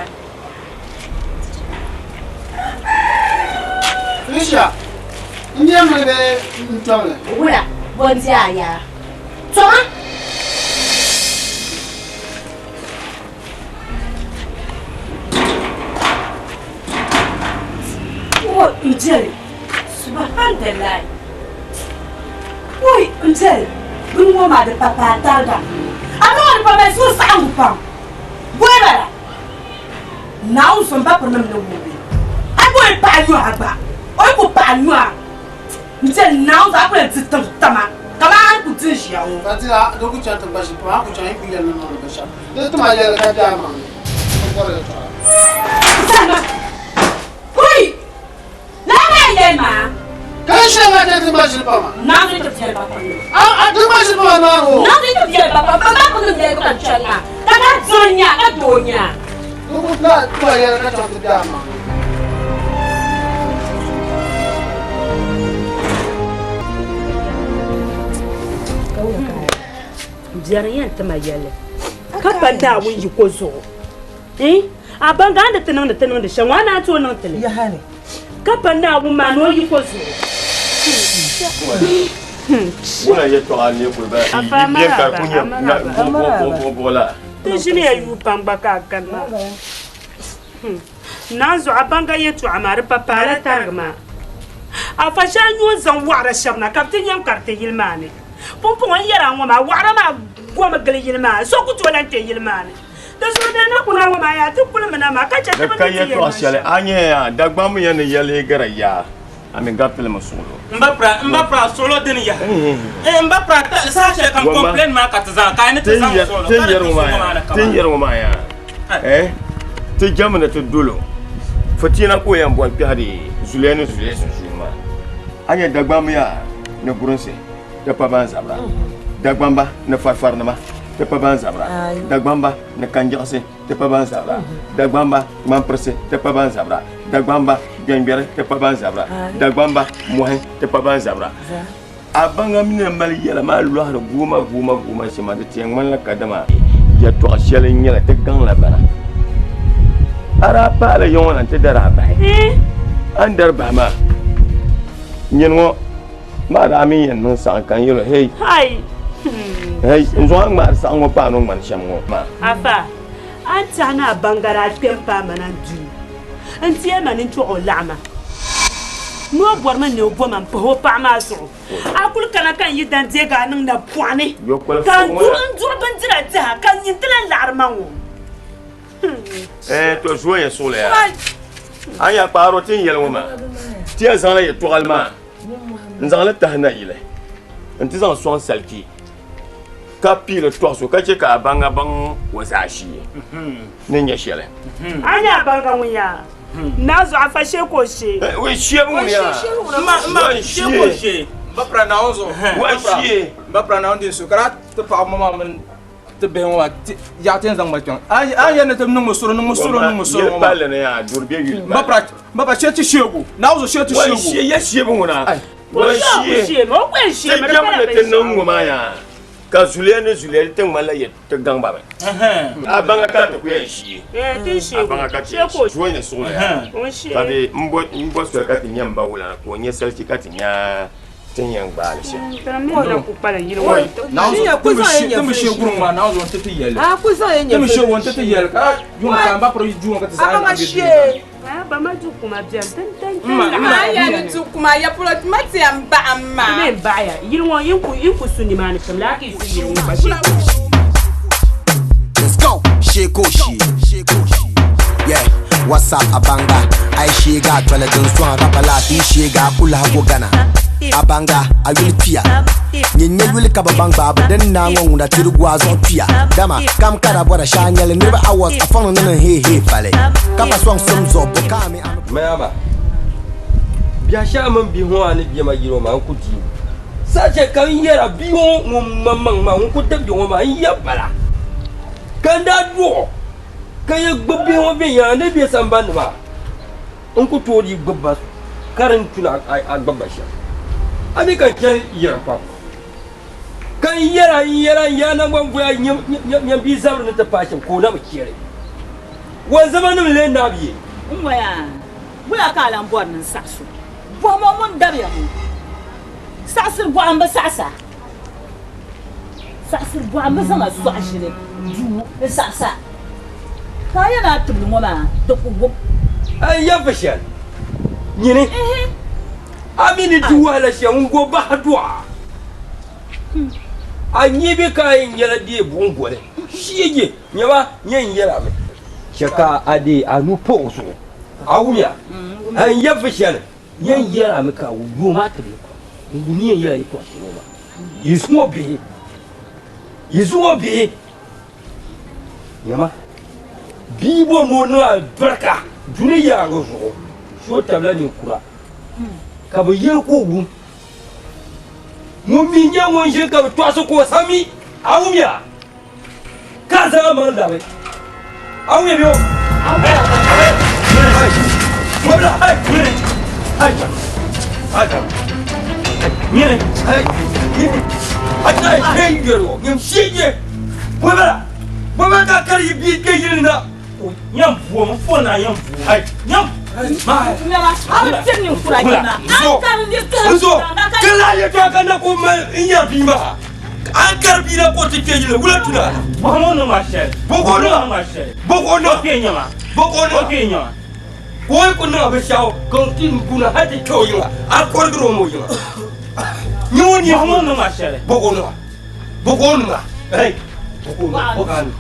Felicia, n diɛm li bee n tom li? Wula, bɔ n-di a yaa? Toma! O, n jɛli. Subahanilahi. Oi, n jɛli. Bini ŋɔ maa di pa paai tariga. A mi ŋɔ di pa mali suhusaɣiŋgu pam. Bɔi bala. Naawuni so m ba pirinim ni wuhi. A mi o yi paɣi nyɔhi a gba, o yi ku paɣi nyɔhi a, n jɛli Naawuni zuɣu a ku yɛn di tiŋ tama kamani a ni ku di n-ʒiya ŋɔ. Ka ti a di ku chaŋ ti gba ʒi pam, a ku chaŋ yi ku yɛli ni niŋdi binshɛɣu. Di ti ma yɛli ka bɛ a maŋ ni o bɔri yɛltɔɣa. Salima, Oi! Lala maa yɛli maa. Ka yi shɛli maa chɛ ti gba ʒili pam a? Naawuni ti viɛli ba pam ni. A ti gba ʒili pam a naani o. Naawuni ti viɛli ba pam, ba maa kuli yɛli ka chani maa, ka daa diri nya, ka doo nya. Di ku ti ma yɛli ka chaŋ ti bɛ a maŋ ni. Biɛri yɛn ti ma yɛlli ka pa Naawuni yiko zuɣu. A baŋ ka a ni ti niŋdi ti niŋdi shɛm ŋɔ, a naan tooi niŋ ti li ka pa Naawuni maa ni o yiko zuɣu. Ti ʒiniya yuui pam gba ka a kani maa. Naanzuɣu a baŋ ka yɛtɔɣa maa di pa paala tarigi maa. Afa shɛli n-nyɛ o ni zaŋ wɔɣira shɛba na ka bɛ ti nyam kariti yili maa ni. Pumpɔŋɔ n yɛri a ŋɔ maa, wɔɣira maa gomi gili yili maa, so ku tooi lan kpe yili maa ni. Di zuɣu di ni kuna ŋɔ maa yaa ti kulimina maa ka chɛ ti bi Di ka mi ti yɛn yɛtɔɣ niŋ shɛli shɛm. a nya yaa, Dagbamba yɛn ni yɛli gara yaa, a mi gariti li mi suɣulo. M ba pira, m ba pira suɣulo dini yaha. M ba pira, saha shɛli kam complain maa ka ti zaŋ, ka a ni ti zaŋ suɣulo ka di ti suɣulo maa ni Ti ni yɛri ŋɔ maa yaa, eh, ti jɛmmi ni ti dolo fitiina ka o yɛn boli kpɛhi di zuliya ni zuliya sunsuuni maa. A nya Dagbamba yaa ni gurinsi ti pa ban zabira, Dagbamba ni farifarinima ti pa ban zabira, Dagbamba ni kanjiɣisi ti pa ban zabira, Dagbamba ŋmanpirisi ti pa ban zabira, Dagbamba gbɛngbɛri ti pa ban zabira, Dagbamba mɔhi ti pa ban zabira. A baŋa mi ni mali yɛla maa lɔhiri guuma guuma guuma shɛm maa, di ti yɛn ŋmanila kadama yɛtɔɣ shɛli n-nyɛla ti gaŋla bana. A daa paala ya ŋɔ na nti dari a bahi. A ni dari bahi maa, nyini ŋɔ maa daa mi yɛn niŋ saɣim ka n yɛl o, Hei! Hei! N zaŋ a ŋmaari saɣim ŋɔ paai ni o ŋmani shɛm ŋɔ maa. Afa, a ni tɛhi ni a baŋga daa kpe m-paai ma na n-duu n-ti yɛli ma ni n chɔɣ o laɣima ni o bɔrimi ni o bo ma m-pahi o paɣa maa zuɣu. A kul kana ka n yi dan deegi a niŋ napɔɣu ni, ka n duɣi bindira dihi a, ka nyin ti lan laɣiri ma ŋɔ. Eh, to zuwa ya suɣili ya. A nya kpaaro ti n yɛli ŋɔ maa, ti yɛn zaŋla yɛtɔɣali maa n zaŋ li tahi nayili nti zaŋ sɔŋ saliki ka piili tɔɣiso ka chɛ ka a baŋa baŋ o zaashee ni nyɛ shɛli. A nya a baŋga ŋun yaa? Naa zuɣu afa shee ka o shee. O sheebu ŋun yaa. Ma shee ka o shee. Ba pira Naawuni zuɣu. Wa shee. Ba pira Naawuni din su ka daa ti paɣaba ŋɔ maa mini ti bihi ŋɔ maa yaɣa ti yɛn zaŋ ba kpɛŋ. A yɛn ni ti niŋmi soro niŋmi soro niŋmi soro ŋɔ maa. Yili palli ni yaa duri bɛ yuli Ba pira ba pira shee ti sheegu. Naawuni zuɣu shee ti sheegu. Wa shee ya sheebu ŋuna. Wa shee. Ti jɛmli ni ti niŋ ŋɔ maa yaa ka zuliya ni zuliya di ti ŋmanila yɛ ti gaŋ ba mi. A baŋa ka ti ku yɛn shee. A baŋa ka ti yɛn shee. Zuwa nyɛ suɣuli yaa. Ka bi n bɔ soli ka ti nya m ba wulana ka o nya salichi ka ti nya ti ni yɛn gbaai li shɛm. Let's go. Shekoshi. Yeah, what's up, Abanga? I shega twala din swan rapala ti shega kula go gana. Abanga, a yuli tuya. Nyin nye yuli ka ba bang ba din na ŋɔ ŋuna tiri gua zuɣu tuya. Dama kam ka da bɔra shaa nyɛli niriba awards a fɔŋ ni ni hee hee fali. Ka pa sɔŋ sum zuɣu bo ka mi ami. Mayaba, biɛhi shɛli mini bihi ŋɔ a ni bɛ ma yino maa n ku di saha shɛli ka n yɛra bia ŋɔ ŋun maŋmaŋ maa ŋun ku tibigi ŋɔ maa n ya bala ka n daa duɣi ka yɛ gbubi bihi ŋɔ viɛnyɛla ni bɛ sambani ni maa n ku tooi dii gbubi ba ka di ni tu ni a gbubi ba shɛm. A mi ka n chani yɛri pam. Ka n yɛra, n yɛra, n yɛra naŋgban voya nyam bia zabiri ni ti paai shɛm ka o na bi chɛ li. Wanzamanim lee naab ye. N ŋɔya, wula ka a lan bɔri ni n saɣis o? Bɔhim o ŋun dabiya ŋɔ. Saɣisiri bɔɣu m-bi saɣis a. Saɣisiri bɔɣu m-bi zaŋ a sɔɣi ʒili duu n-saɣis a. Ka a yɛn a tibili ŋɔ maa di ku wum. A yi yɛn vi shɛli, nyini a mi ni di wahala shɛm n-go bahi dɔɣa. A nya bɛ ka a yɛn nyɛla deei buɣim goli shee nyama nyɛ n yɛla mi. Chɛ ka a deei a nuu pa o zuɣu. A wumya? A yi yɛn vi shɛli, Yɛn yɛla mi ka yooi maa tibili pam. N wum yɛn yɛla yɛtɔɣ shɛli ŋɔ maa. Yi zuŋ o bihi. Yi zuŋ o bihi. Nyama, bia bɔ ni o niŋ alibarika duni yaaŋa zuɣu, so tabila ninkura ka bɛ yɛli ka o wum. Ŋun mi nyɛ ŋun ʒini ka bɛ tɔɣisi ka o sa mi, a wumya? Ka zaŋ a maŋ labi. A wumya bɛ o? An kari bia na ka o ti kpe yili wula tuna? Bɔhim o ni ŋma shɛli. Bɔh o niŋ. Bɔh o niŋ. Bɔh o niŋ. Ka o yi ku niŋ binshɛɣu ka o ti guuna hal ti kpe o yiŋa, a kɔrigir o mi o yiŋa. Nyɛ o ni Bɔhim o ni ŋma shɛli. Bɔh o niŋ. Bɔh o niŋ. Hey! Bɔh o niŋ. Bɔh o niŋ.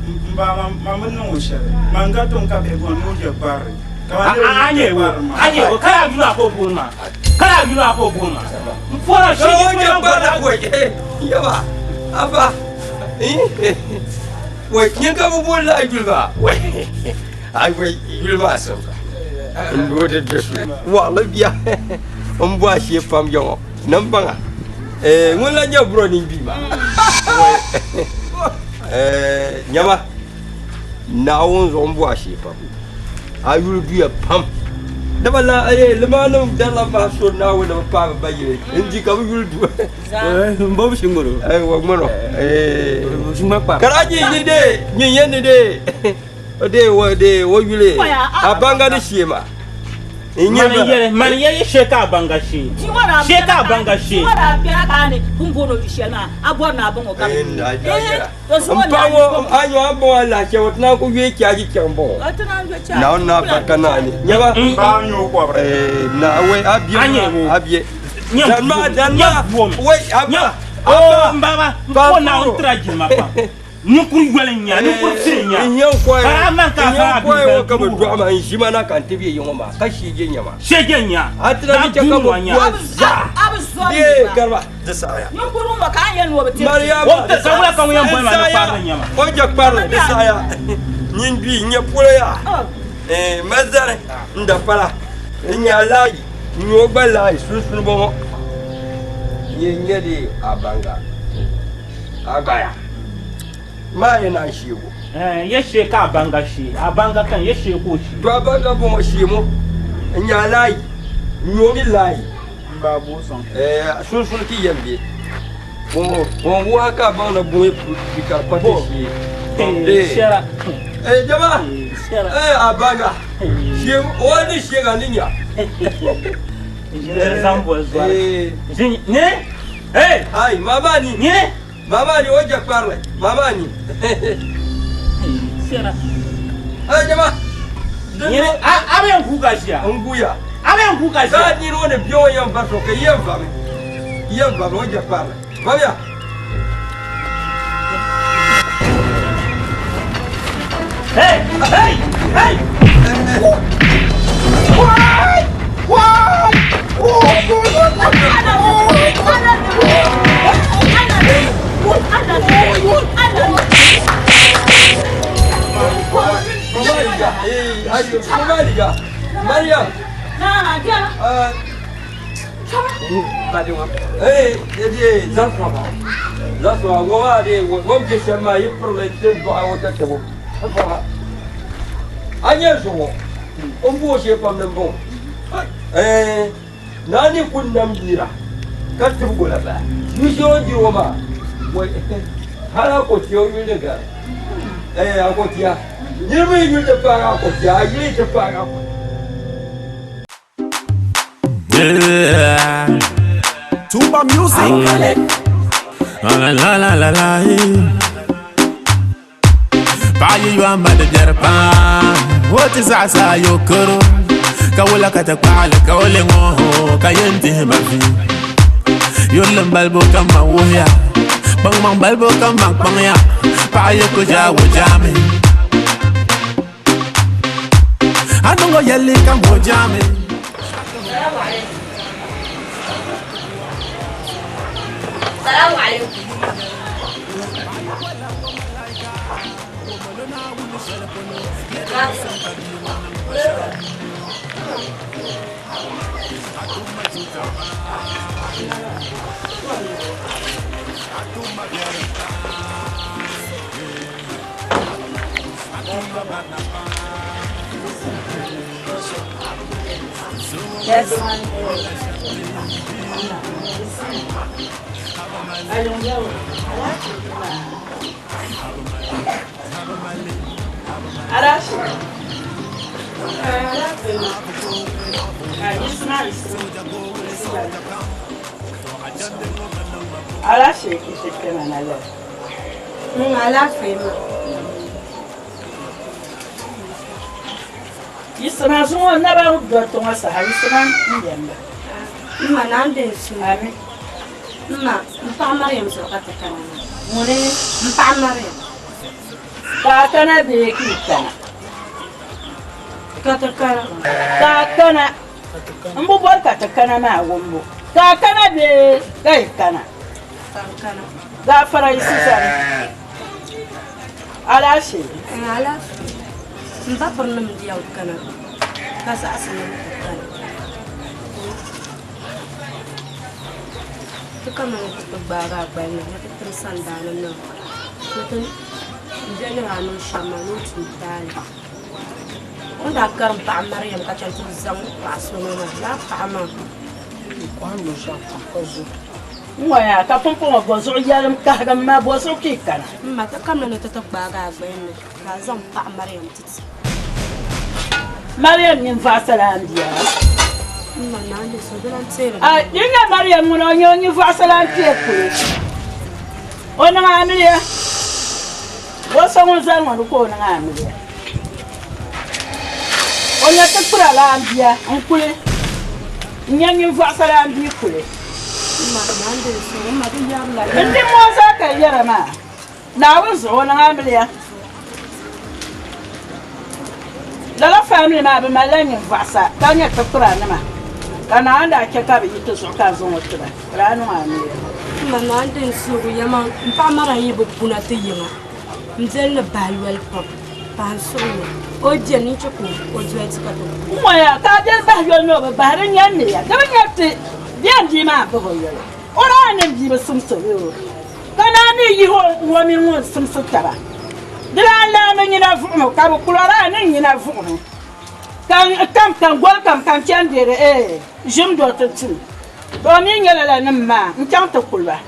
M ba, man bi niŋ o shɛli. Man ga tom ka bihi bɔri ni o je kparili. A nyɛ wo, a nyɛ wo, ka yaa yuli a ka o booni maa, ka yaa yuli a ka o booni maa. N pɔra shee o je kparili a bɔi, yaba, afa, wai, nyɛ ka bi booni la a yuli maa, wai, ai wai, yuli maa sibira, n doo di di su. Waɣili bia, n bɔ a shee pam yaŋɔ, ni n baŋa, ŋun la nyɛ buro ni bia maa, wai, nyama. Naawuni zuɣu m-bo a shee pam. A yuli duya pam. Dama la limanim darila vahi suri Naawuni ni bɛ paai bɛ ba yili n-di ka bɛ yuli du. Aiwa ŋmano. Ka daa nyin ni dee, nyin yɛn ni dee, dee o dee o yuli a baŋga ni shee maa. Mani yɛli shee ka a baŋga shee. Shee ka a baŋga shee. N paɣa ŋɔ a nyɔ a bɔŋɔ alahi chɛ o ti naan ku yooi chaaji chaŋ bɔŋɔ Naawuni naa barika naa ni nyɛba wai a bia a bia dan maa dan maa wai a ba a ba ba Naawuni tira jilima pam ninkuri yoli n nya ninkuri piri n nya n yɛn kɔyi ka a man ka n yɛn kɔyi ŋɔ ka bi dɔɣi ma n ʒi ma na ka n ti bɛ yiŋɔ maa ka shee je nyɛma shee je nya a ti na mi chɛ ka bi bɔri zaa bee gariba Di saɣiya. Ninkurigu ŋɔ ka a ni yɛli ni o bi tiri ti. Mariama, O ti ka wula ka ŋun yɛn boli ma ni kparili nyɛ ma? O je kparili, di saɣiya. Nyin bia n-nyɛ polo yaa. Eh, mazari n da pala. N nya laayi, n nya o gba laayi sunsuuni bɔŋɔ. Nyɛ nyɛ di a baŋga. A gbaya. Maa yɛ naan sheego. Eh, yɛ shee ka a baŋga shee. A baŋga kan yɛ shee ka o shee. To a baŋga bɔŋɔ shee mo. N nya laayi, n nya o mi laayi. Sunsuuni ti yɛn be ŋun wuhi ka baŋ ni buŋi pi ka di pa ti shee. Jama a baŋa o ni sheega ni nya. Ai mama ni mama ni o je kparili mama ni. Ai jama A bɛ n guuka ʒiya. N guuya. A bɛ n guuka ʒiya. Saa nira o ni bɛ o yɛn va so ka yɛn vami. Yɛn vami o je kparili. Vamiya. Hey! Hey! Hey! Why? Why? Mariam. A nyɛ zuɣu o ni bo shee pam ni n bɔŋɔ naa ni ku nam nira Ka tibigi o la bala. Yu shɛli o ni diri o maa, wai hali a ko tia o yuli ni gari. Ɛɛ a ko tia. Niriba yi yuli ti paagi a ko tia, a yuli yi ti paagi a ko tia. Yeah. Tumba music. La la la la la. Paɣa yi yɔhimba di biɛri pam, o ti zaɣisi a yo karo, ka wula ka ti kpaɣili ka o le ŋɔ ka yɛn dihi ma vi. Yurilim balibu kam man wuhiya, kpaŋmaŋ balibu kam man kpaŋya, paɣa yi ku jaai o jaami. A niŋ o yɛlli kam o jaami. Salamu alaikum. Yes. Alaafee n-ti kpɛma na lala. Alaafee maa. Yiɣisima zuŋɔ naba dɔriti ŋɔ saha yiɣisima m-beni ba. M ma naa m-be n suhu. Ami. M ma, m paɣa Mariam zuɣu ka ti kana maa. Ŋuni? M paɣa Mariam. Ka a kana bee ka yi kana? Ka ti kana. Ka a kana. M bi bɔri ka ti kana maa wumbu. Ka a kana bee ka yi kana? Ka n kana. Gaafara yi sani. Alaafee. Alaafee. M ba pirinim di yɛn kana ka zaɣisi ni ti kana. Ti kamani ni ti ti gbaagi a gbali ni ni ti tim sandaani niŋ ni ti bɛ ni daa niŋ shɛm maa ni o tum taali. O ni daa karim paɣa Mariam ka chaŋ ti zaŋ paɣa so na maa, lala paɣa maa. N ŋɔya ka pumpɔŋɔ bɔzuɣu yɛlim kahigim ma, bɔzuɣu ka yi kana? M ma, ti kamina ni ti ti gbaagi a gbali ni ka a zaŋ paɣa Mariam ti ti. Mariam ninvuɣusalaan bia. M ma, naa n-di so, di lan teeri A yi nya Mariam ŋuna o nyɛ o ninvuɣusalaan kpee kuli. O niŋ amiliya. O so ŋun zali ŋɔ ni ka o niŋ amiliya. O nyɛ tikpiralaan bia n-kuli n-nyɛ ninvuɣusalaan bia kuli. N di ŋɔ zaa ka yi yɛra maa, Naawuni zuɣu o niŋ amiliya. Lala family maa bɛ malila ninvuɣusa ka nyɛ tikpiranima ka Naawuni daa chɛ ka bɛ yi ti zuɣu ka zaŋ o ti ba ka daa niŋ amiliya. M ma Naa n-di n suhigu yɛma m paɣa Mariam yi bi kuna ti yiŋa. M biɛli ni bahi yoli pam, pahi n suhu ni o yi beni n-chɛ ka o doli ti ka ti ku. M ŋɔya ka a biɛli bahi yoli ni o bi bahi di nya n-neeya di bi nya ti bɛn bia maa bahi o yoli o daa ni bia bi simsi o bee o ka naa mi yihi o ŋɔ mini ŋun simsi taba di daa lahi bi nyina vuɣimi ka bi kul o daa ni nyina vuɣimi ka n tam ka n goli kam ka n chani deeri ee ʒim do ti tum to o mi nyɛ lala nim maa n chaŋ ti kuli ba.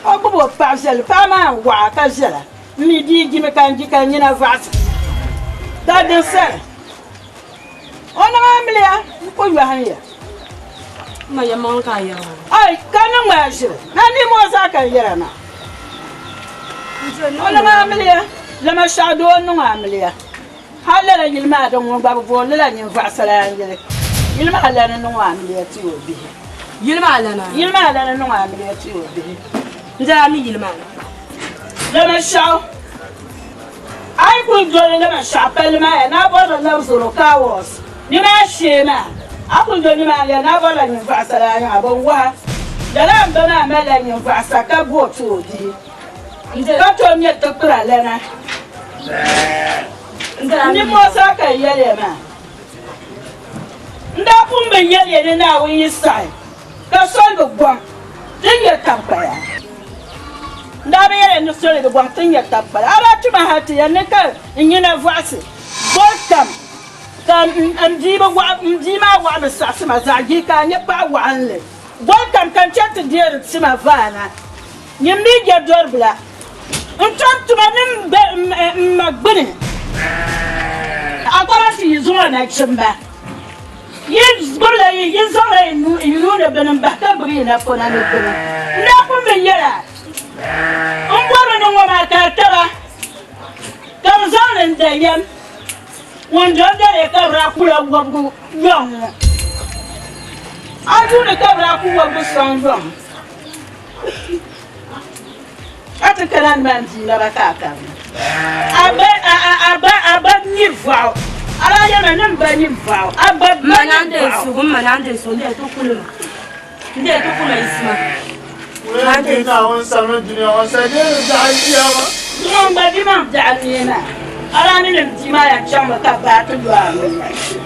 O gbubi o paɣ viɛlli, paɣa maa n-waɣa ka viɛla. M mi bia jimi ka n ji ka n nyina vaɣisi ka din sali. O niŋ amiliya n-ku yɔhim ya. M ma yɛlimaŋli ka a yɛri maa. Ai, ka niŋ ma ʒiri. Na nimmoo zaa ka n yɛra maa. O niŋ amiliya, Lamashɛɣu doo n-niŋ amiliya. Hal lala yili maa din ŋun gba bi booni la ninvaɣisila yili. Yili maa lana niŋ o amiliya ti o bihi. Yili maa lana? Yili maa lana niŋ o amiliya ti o bihi. N daa mi yili maa. Lamashɛɣu, A yi kuli doli Lamashɛɣu palli maa ya naa bɔrila Labzoro Car Wash ni maa shee maa, a kuli doli nimaani ya naa bɔrila ninvaɣisila yiŋa bɛ waha. Lala m ba maa malila ninvaɣisa ka bo ti o bihi. Ka tom nyɛ tikpira lana. Nimmoo zaa ka n yɛli ya maa. N daa pun bi yɛli ya ni Naawuni yi saɣi ka soli bi gɔŋ din nyɛ taŋkpaya. N daa bi yɛli ya ni soli di gɔŋ tin nyɛ taŋkpaya. A daa tuma hal ti yɛli ni ka n nyina vɔɣisi goli kam ka m bia maa waɣa mi saɣisi ma zaɣ jihi ka a nyɛ paɣ waɣinli. Goli kam ka n chani ti deeri tima vaana. Nyin mi je dɔribila. N tom tuma ni m be m ma gbini. A kɔra ti yi zuŋɔ nachimba. Yi gbibila yi yi zaŋla yi nuu ni bini m-bahi ka gbibi yi napɔna ni bini. N daa pun bi yɛl a, M bɔrimi ni ŋɔ maa ka a taba, ka bɛ zaŋ li n-da yɛm. Ŋun doli daliya ka bɛ daa kula wɔbigu yɔŋ ŋɔ. A yuuni ka bɛ daa ku wɔbigu sɔŋ yɔŋ. Ka ti kana ni man bia naba ka a karina. A ba a ba a ba nyiri vɔɣu. A daa yɛli ma ni m ba nyiri vɔɣu. A ba ba nyiri vɔɣu. M ma naan deei so, n deei ti kuli ma. N deei ti kuli ma yisima. Wula n-ti Naawuni samli dunia ŋɔ sa deeri biɛɣu chiyaama. Ŋun gba di maŋ biɛɣu neei maa, a daa ni nim bia maa yɛn chaŋmi ka baai ti lu a nuu.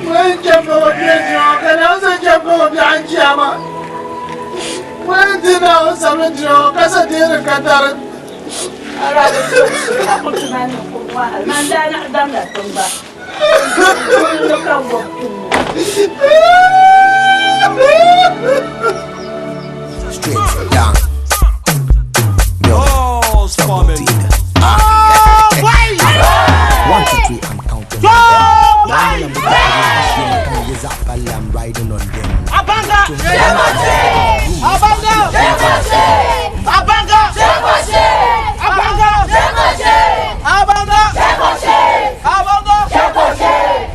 Wula n-chɛ m ba o bia dunia ŋɔ ka Naawuni sa chɛ m ba o biɛɣu chiyaama. Wula n-ti Naawuni samli dunia ŋɔ ka sa deeri ka dari. A daa bi suhi a ku ti ma niŋkuŋ ŋɔ hal man daa naɣ damla tiŋ gba. N ka wɔb tum ŋɔ. Straight down. Balls farming. One, two, three, I'm counting. I'm riding on them. Abanga! Abanga! Abanga! Abanga! Abanga!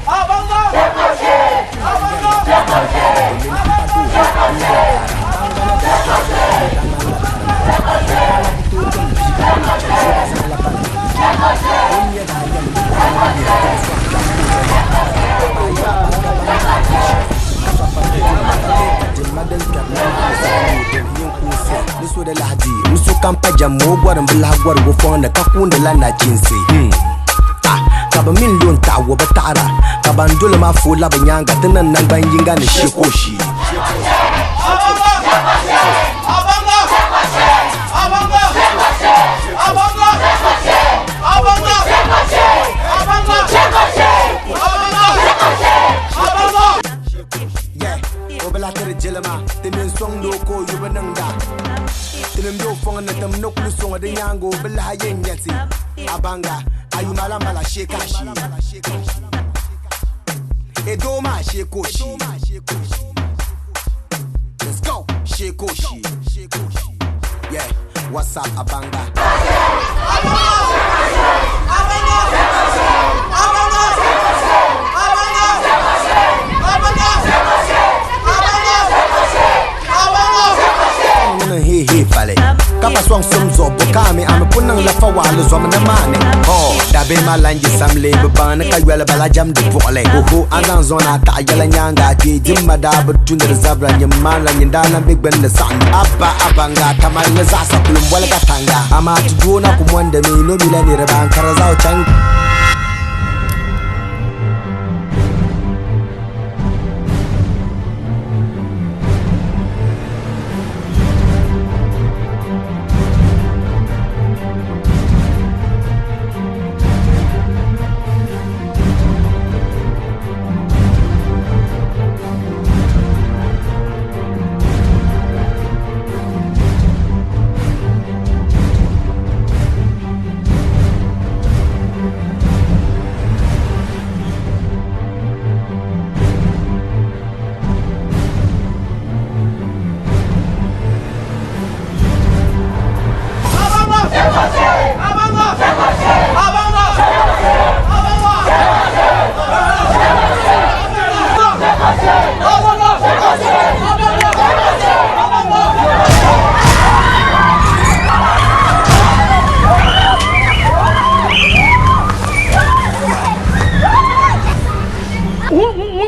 Abanga! Ni so di lahi di ni sokam pa jɛm o gɔri n bi lahi gɔri o fɔŋ ni ka kuundi la nachinsi hmm. Ah, ka bi mini lo n taɣi wo bi taɣira ka ban doli maa fooi labi nyaanga ti niŋ nangban yinga ni shee ka o shee. Yeah, o bi lahi tiri jilima ti mini sɔŋdi o ka o yubu niŋda tinim be o fɔŋ ni tim ni kuli sɔŋ di nyaaŋa o bi lahi yɛn nya ti Abanga ayuma la mala shee ka shee E doo maa shee ka o shee Let's go shee ka o shee Yeah, what's up Abanga? Niŋ hee hee pali ka pa sɔŋ sum zuɣu bo ka a mi a mi ku niŋ la fa waɣali zom ni maani hɔ dabihi maa lan je samli bi baŋ ni ka yoli bala jɛmdi buɣili oho a zaŋ zuŋ ni a taɣi yɛla nyaaŋa a kpee dimma daa bi tu ni di zabira nyin maanila nyin daa lan be gbunni saɣim abba abanga tamali ni zaɣisa kuli m-boli ka tanga amaa ti doo na ku mondi mi no mi la niriba n-kari zaɣ chaŋ.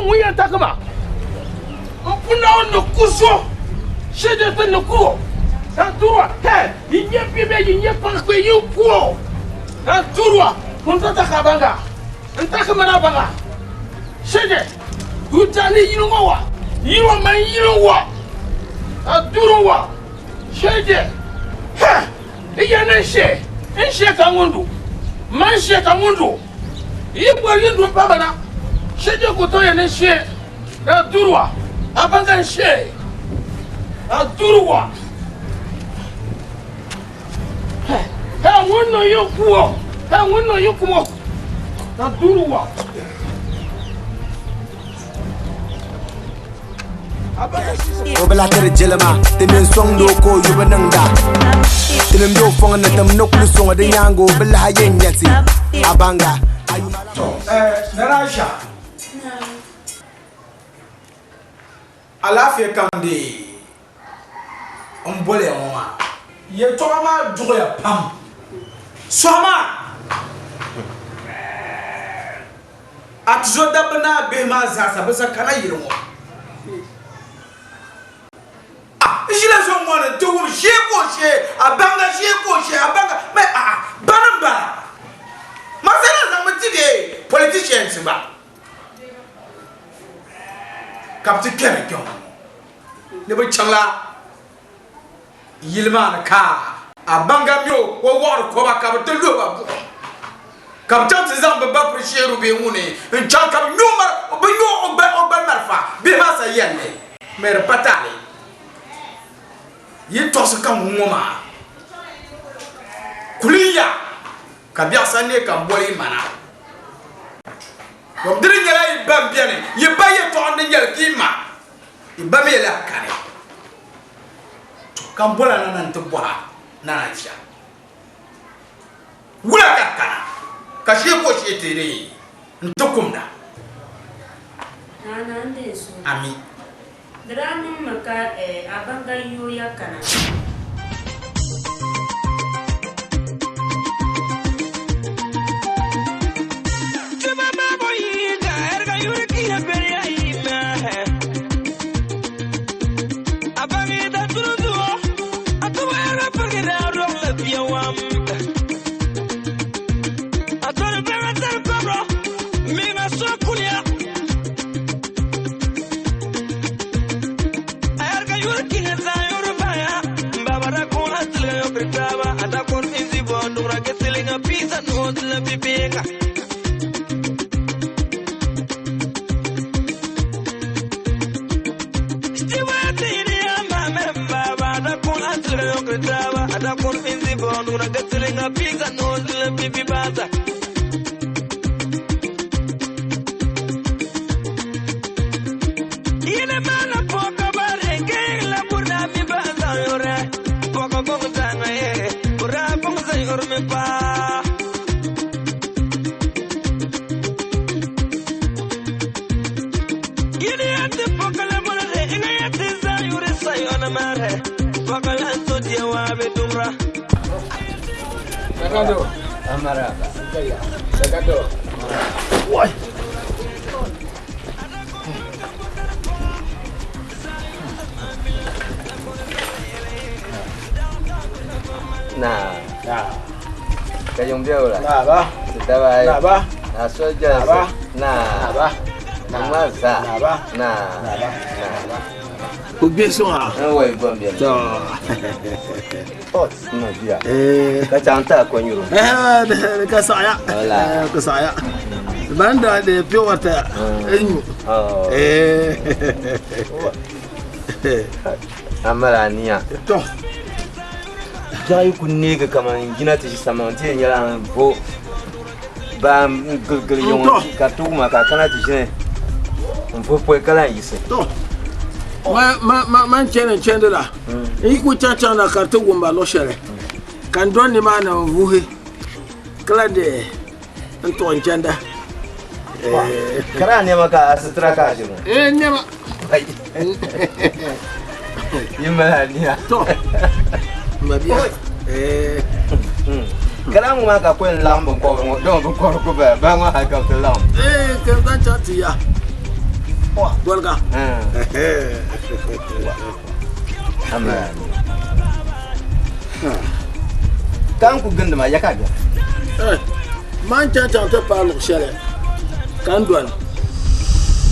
Ŋun yɛn taki ma n pu Naawuni ni ku so shee ti ni ku o ka n turi o hɛ yi nyɛ bia bee yi nyɛ paɣa kpee yi ku o ka n turi o ŋun to taki a baŋa n taki mani a baŋa shee yuta ni yili ŋɔ wa yili ŋɔ mani yili wa ka duri wa shee hɛ yi yɛn ni n shee n shee ka ŋun du man shee ka ŋun du yi bɔri yi du pa mana shee ku to yɛn ni shee ka duri wa a baŋa n shee. A duri wa. He ŋun niŋ yi ku o. He ŋun niŋ yi kum o. A duri wa. O bi lahi tiri jilima ti mini sɔŋdi o ka o yubu niŋda tinim be o fɔŋ ni tim ni kuli sɔŋ o di nyaaŋa o bi lahi yɛn nya ti Abanga. Nana Aisha, alaafee kam dee n boliya ŋɔ maa. Yɛltɔɣa maa duɣiya pam. Sɔhi maa! A tuzo dabba ni a bihi maa zaasa bi sa kana yili ŋɔ. A n ʒila zɔŋ ŋɔ ni nti wum shee ka o shee, a baŋga shee ka o shee, a baŋga mɛ a'a bani m-bala. Masala zaŋmi ti deei politicians gba ka bɛ ti kpɛri kpɛŋ ŋɔ ni bɛ chaŋla yili maa ni ka a baŋga mi o wɔɣiri kɔba ka bɛ ti luhi ba buɣim ka bɛ chaŋ ti zaŋ bɛ ba Pirisheeru bee ŋuni n-chaŋ ka bɛ nyo bɛ nyo o gbali malifa bihi maa sa yɛli li mi di pa taali yi tɔɣisi ka ŋun ŋɔ maa kuli ya ka biɛɣu sa neei ka m boli yi ma na. Dom di di nyɛla yi ba m-beni, yi ba yɛtɔɣa n-di nyɛli ka yi ma, yi ba mi lahi kani. To, ka m bol a na na nti bɔh a, Nana Aisha, wula ka a kana ka shee ka o shee ti di nti kumda? Nana n-deei suhu. Ami. Di daa niŋmi ka Abanga yooya kana. Ka chaŋ ti a konyuro. Ka saɣaya. Ka saɣaya. Ban da de pure water. Nyu. A mali aniya. To. Biɛɣu yi ku neegi kaman jina ti ʒi samaŋ ti yɛn nyɛla n bo baa n giligili yiŋ ka ti wuma ka a kana ti ʒini n vuhi pɔi ka lahi yiɣisi. To. Man chani n chandi la n yi ku chaŋ chaŋ na ka di ti wumba luɣ shɛli ka n dɔni nimaani n vuhi ka lahi de n tuɣi n chanda. Kari a nɛma ka a sitira ka a ʒiri ŋɔ. Ee n nɛma. Yi mali aniya. To. M ma bia. Kari a ŋɔ maa ka ku yɛn laɣim binkɔbiri ŋɔ dama binkɔbiri ku bala baa ŋɔ hali ka bɛ ti laɣim. Ee ka n zaŋ chaŋ ti ya. Goliga. A mali aniya. Ka n ku gindi ma ya ka a bɛni. Man chaŋ chaŋ ti paai luɣ shɛli ka n dɔni.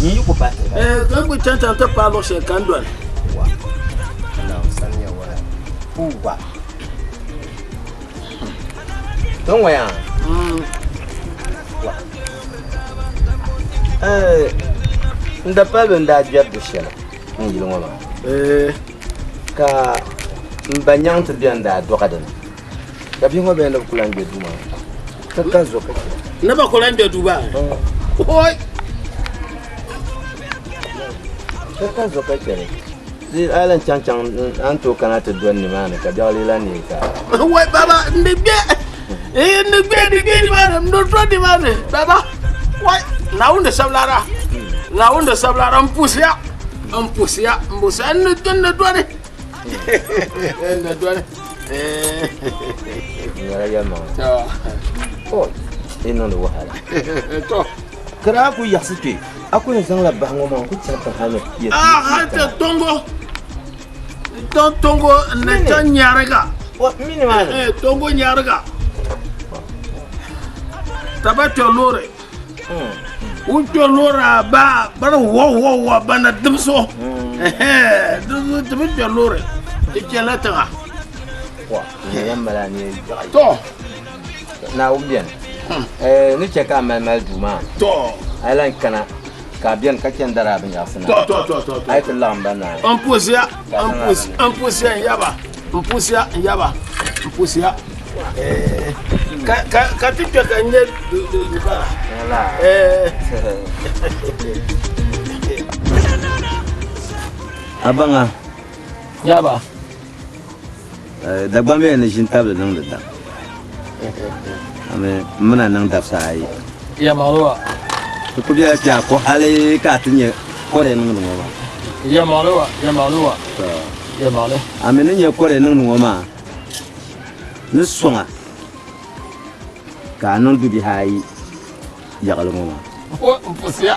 N yi ku paai ti. Ka n ku chaŋ chaŋ ti paai luɣ shɛli ka n dɔni. Wa. Naawuni sani nyɛ wala. Puu wa. To ŋɔ yaa. Wa. N da pali bɛ ni daa gbɛri du shɛli n yili ŋɔ maa. Ka n ba nyaŋ ti bɛn daa dɔɣi dini. Ka bihi ŋɔ bɛn ni bi ku lan gbe duu maa ka ka zo ka chɛ. Ni ba ku lan gbe duu maa? Oi! Ka ka zo ka chɛ li. Di a lan chaŋ chaŋ a ni tooi kana ti dɔni nimaani ka biɛɣu lee lan neei ka. Wai baba, n di gbe! N di gbe, n di gbe nimaani, n di dɔni nimaani, baba. Wai, Naawuni di sabilara, Naawuni di sabilara, m pusiya, m pusiya, m pusiya, n ni dɔni. N ni dɔni. N nyɛla yɛlimaŋli. Oi, yi niŋdi wahala. To. Ka daa ku yiɣisi kpe, a ku yɛn zaŋla bahi ŋɔ maa n-ku chaŋ tiŋ hal ni yɛ A hal ti Tongo, n-chaŋ Tongo n-ni chaŋ Nyariga. Tongo Nyariga. Taba kpe loori. Ŋun kpe loori a ba bari wa wa wa bana dibso. Ti bi kpe loori, ti kpɛla tiŋa. To. Naawuni beni. Ni chɛ ka a mali mali duu maa. To. A yi lan kana ka a beni ka chɛ n-dari a binyɛrisi na. To, to, to, to, to. A yi ti laɣim ba naai. N pusiya, n pusiya n yaba, n pusiya n yaba, n pusiya. Ka ka ka ti kpe ka n nyɛ bara. A baŋa. Yaba. Dagbaŋ bɛ ni ʒini tabili niŋdi daŋ. Ami m mina niŋ dabisa ayi. Yɛlimaŋli wa. Ti ku bela kpe a ko hali ka a ti nya kɔre niŋdi ŋɔ maa. Yɛlimaŋli wa, yɛlimaŋli wa, yɛlimaŋli. A mi ni nya kɔre niŋdi ŋɔ maa ni sɔŋa ka a niŋ dubihi ayi yaɣili ŋɔ maa. O, m pusiya,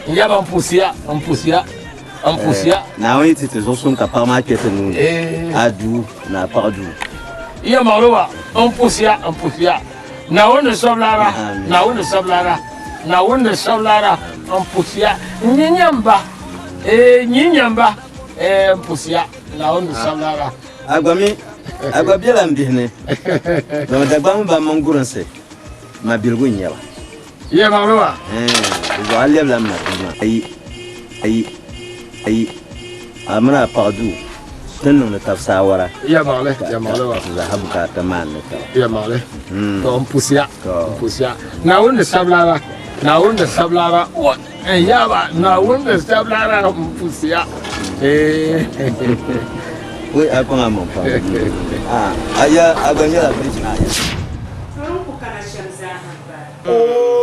n yaba m pusiya, m pusiya, m pusiya. Naawuni yi ti ti zuɣusuŋ ka paɣa maa kpe ti nuu ni, a duu ni a paɣa duu. Yɛlimaŋli wa, m pusiya, m pusiya. Naawuni ni sɔbilara, Naawuni ni sɔbilara, Naawuni ni sɔbilara, m pusiya. N yi nya m ba, ee, n yi nya m ba, ee, m pusiya. Naawuni ni sɔbilara. A gba mi, a gba bela m bihi ni, domi Dagbaŋ ban mini gurinsi mabiligu n-nyɛ ba. Yɛlimaŋli wa. Di zuɣu a lɛbila m ma duu maa. Ayi, ayi, ayi, a mini a paɣa duu ti ni niŋdi tab saawara. Yɛlimaŋli, yɛlimaŋli wa. Ka ti zaaha bukaata maani ni taba. Yɛlimaŋli. To n pusiya, n pusiya. Naawuni ni sabilara, Naawuni ni sabilara, o n yaaba, Naawuni ni sabilara, n pusiya. Wei a kpaŋ a maŋ pam. A ya, a gba nyɛla virgin a ya. Tɔri n ku kana shɛm zaa ha m-bala.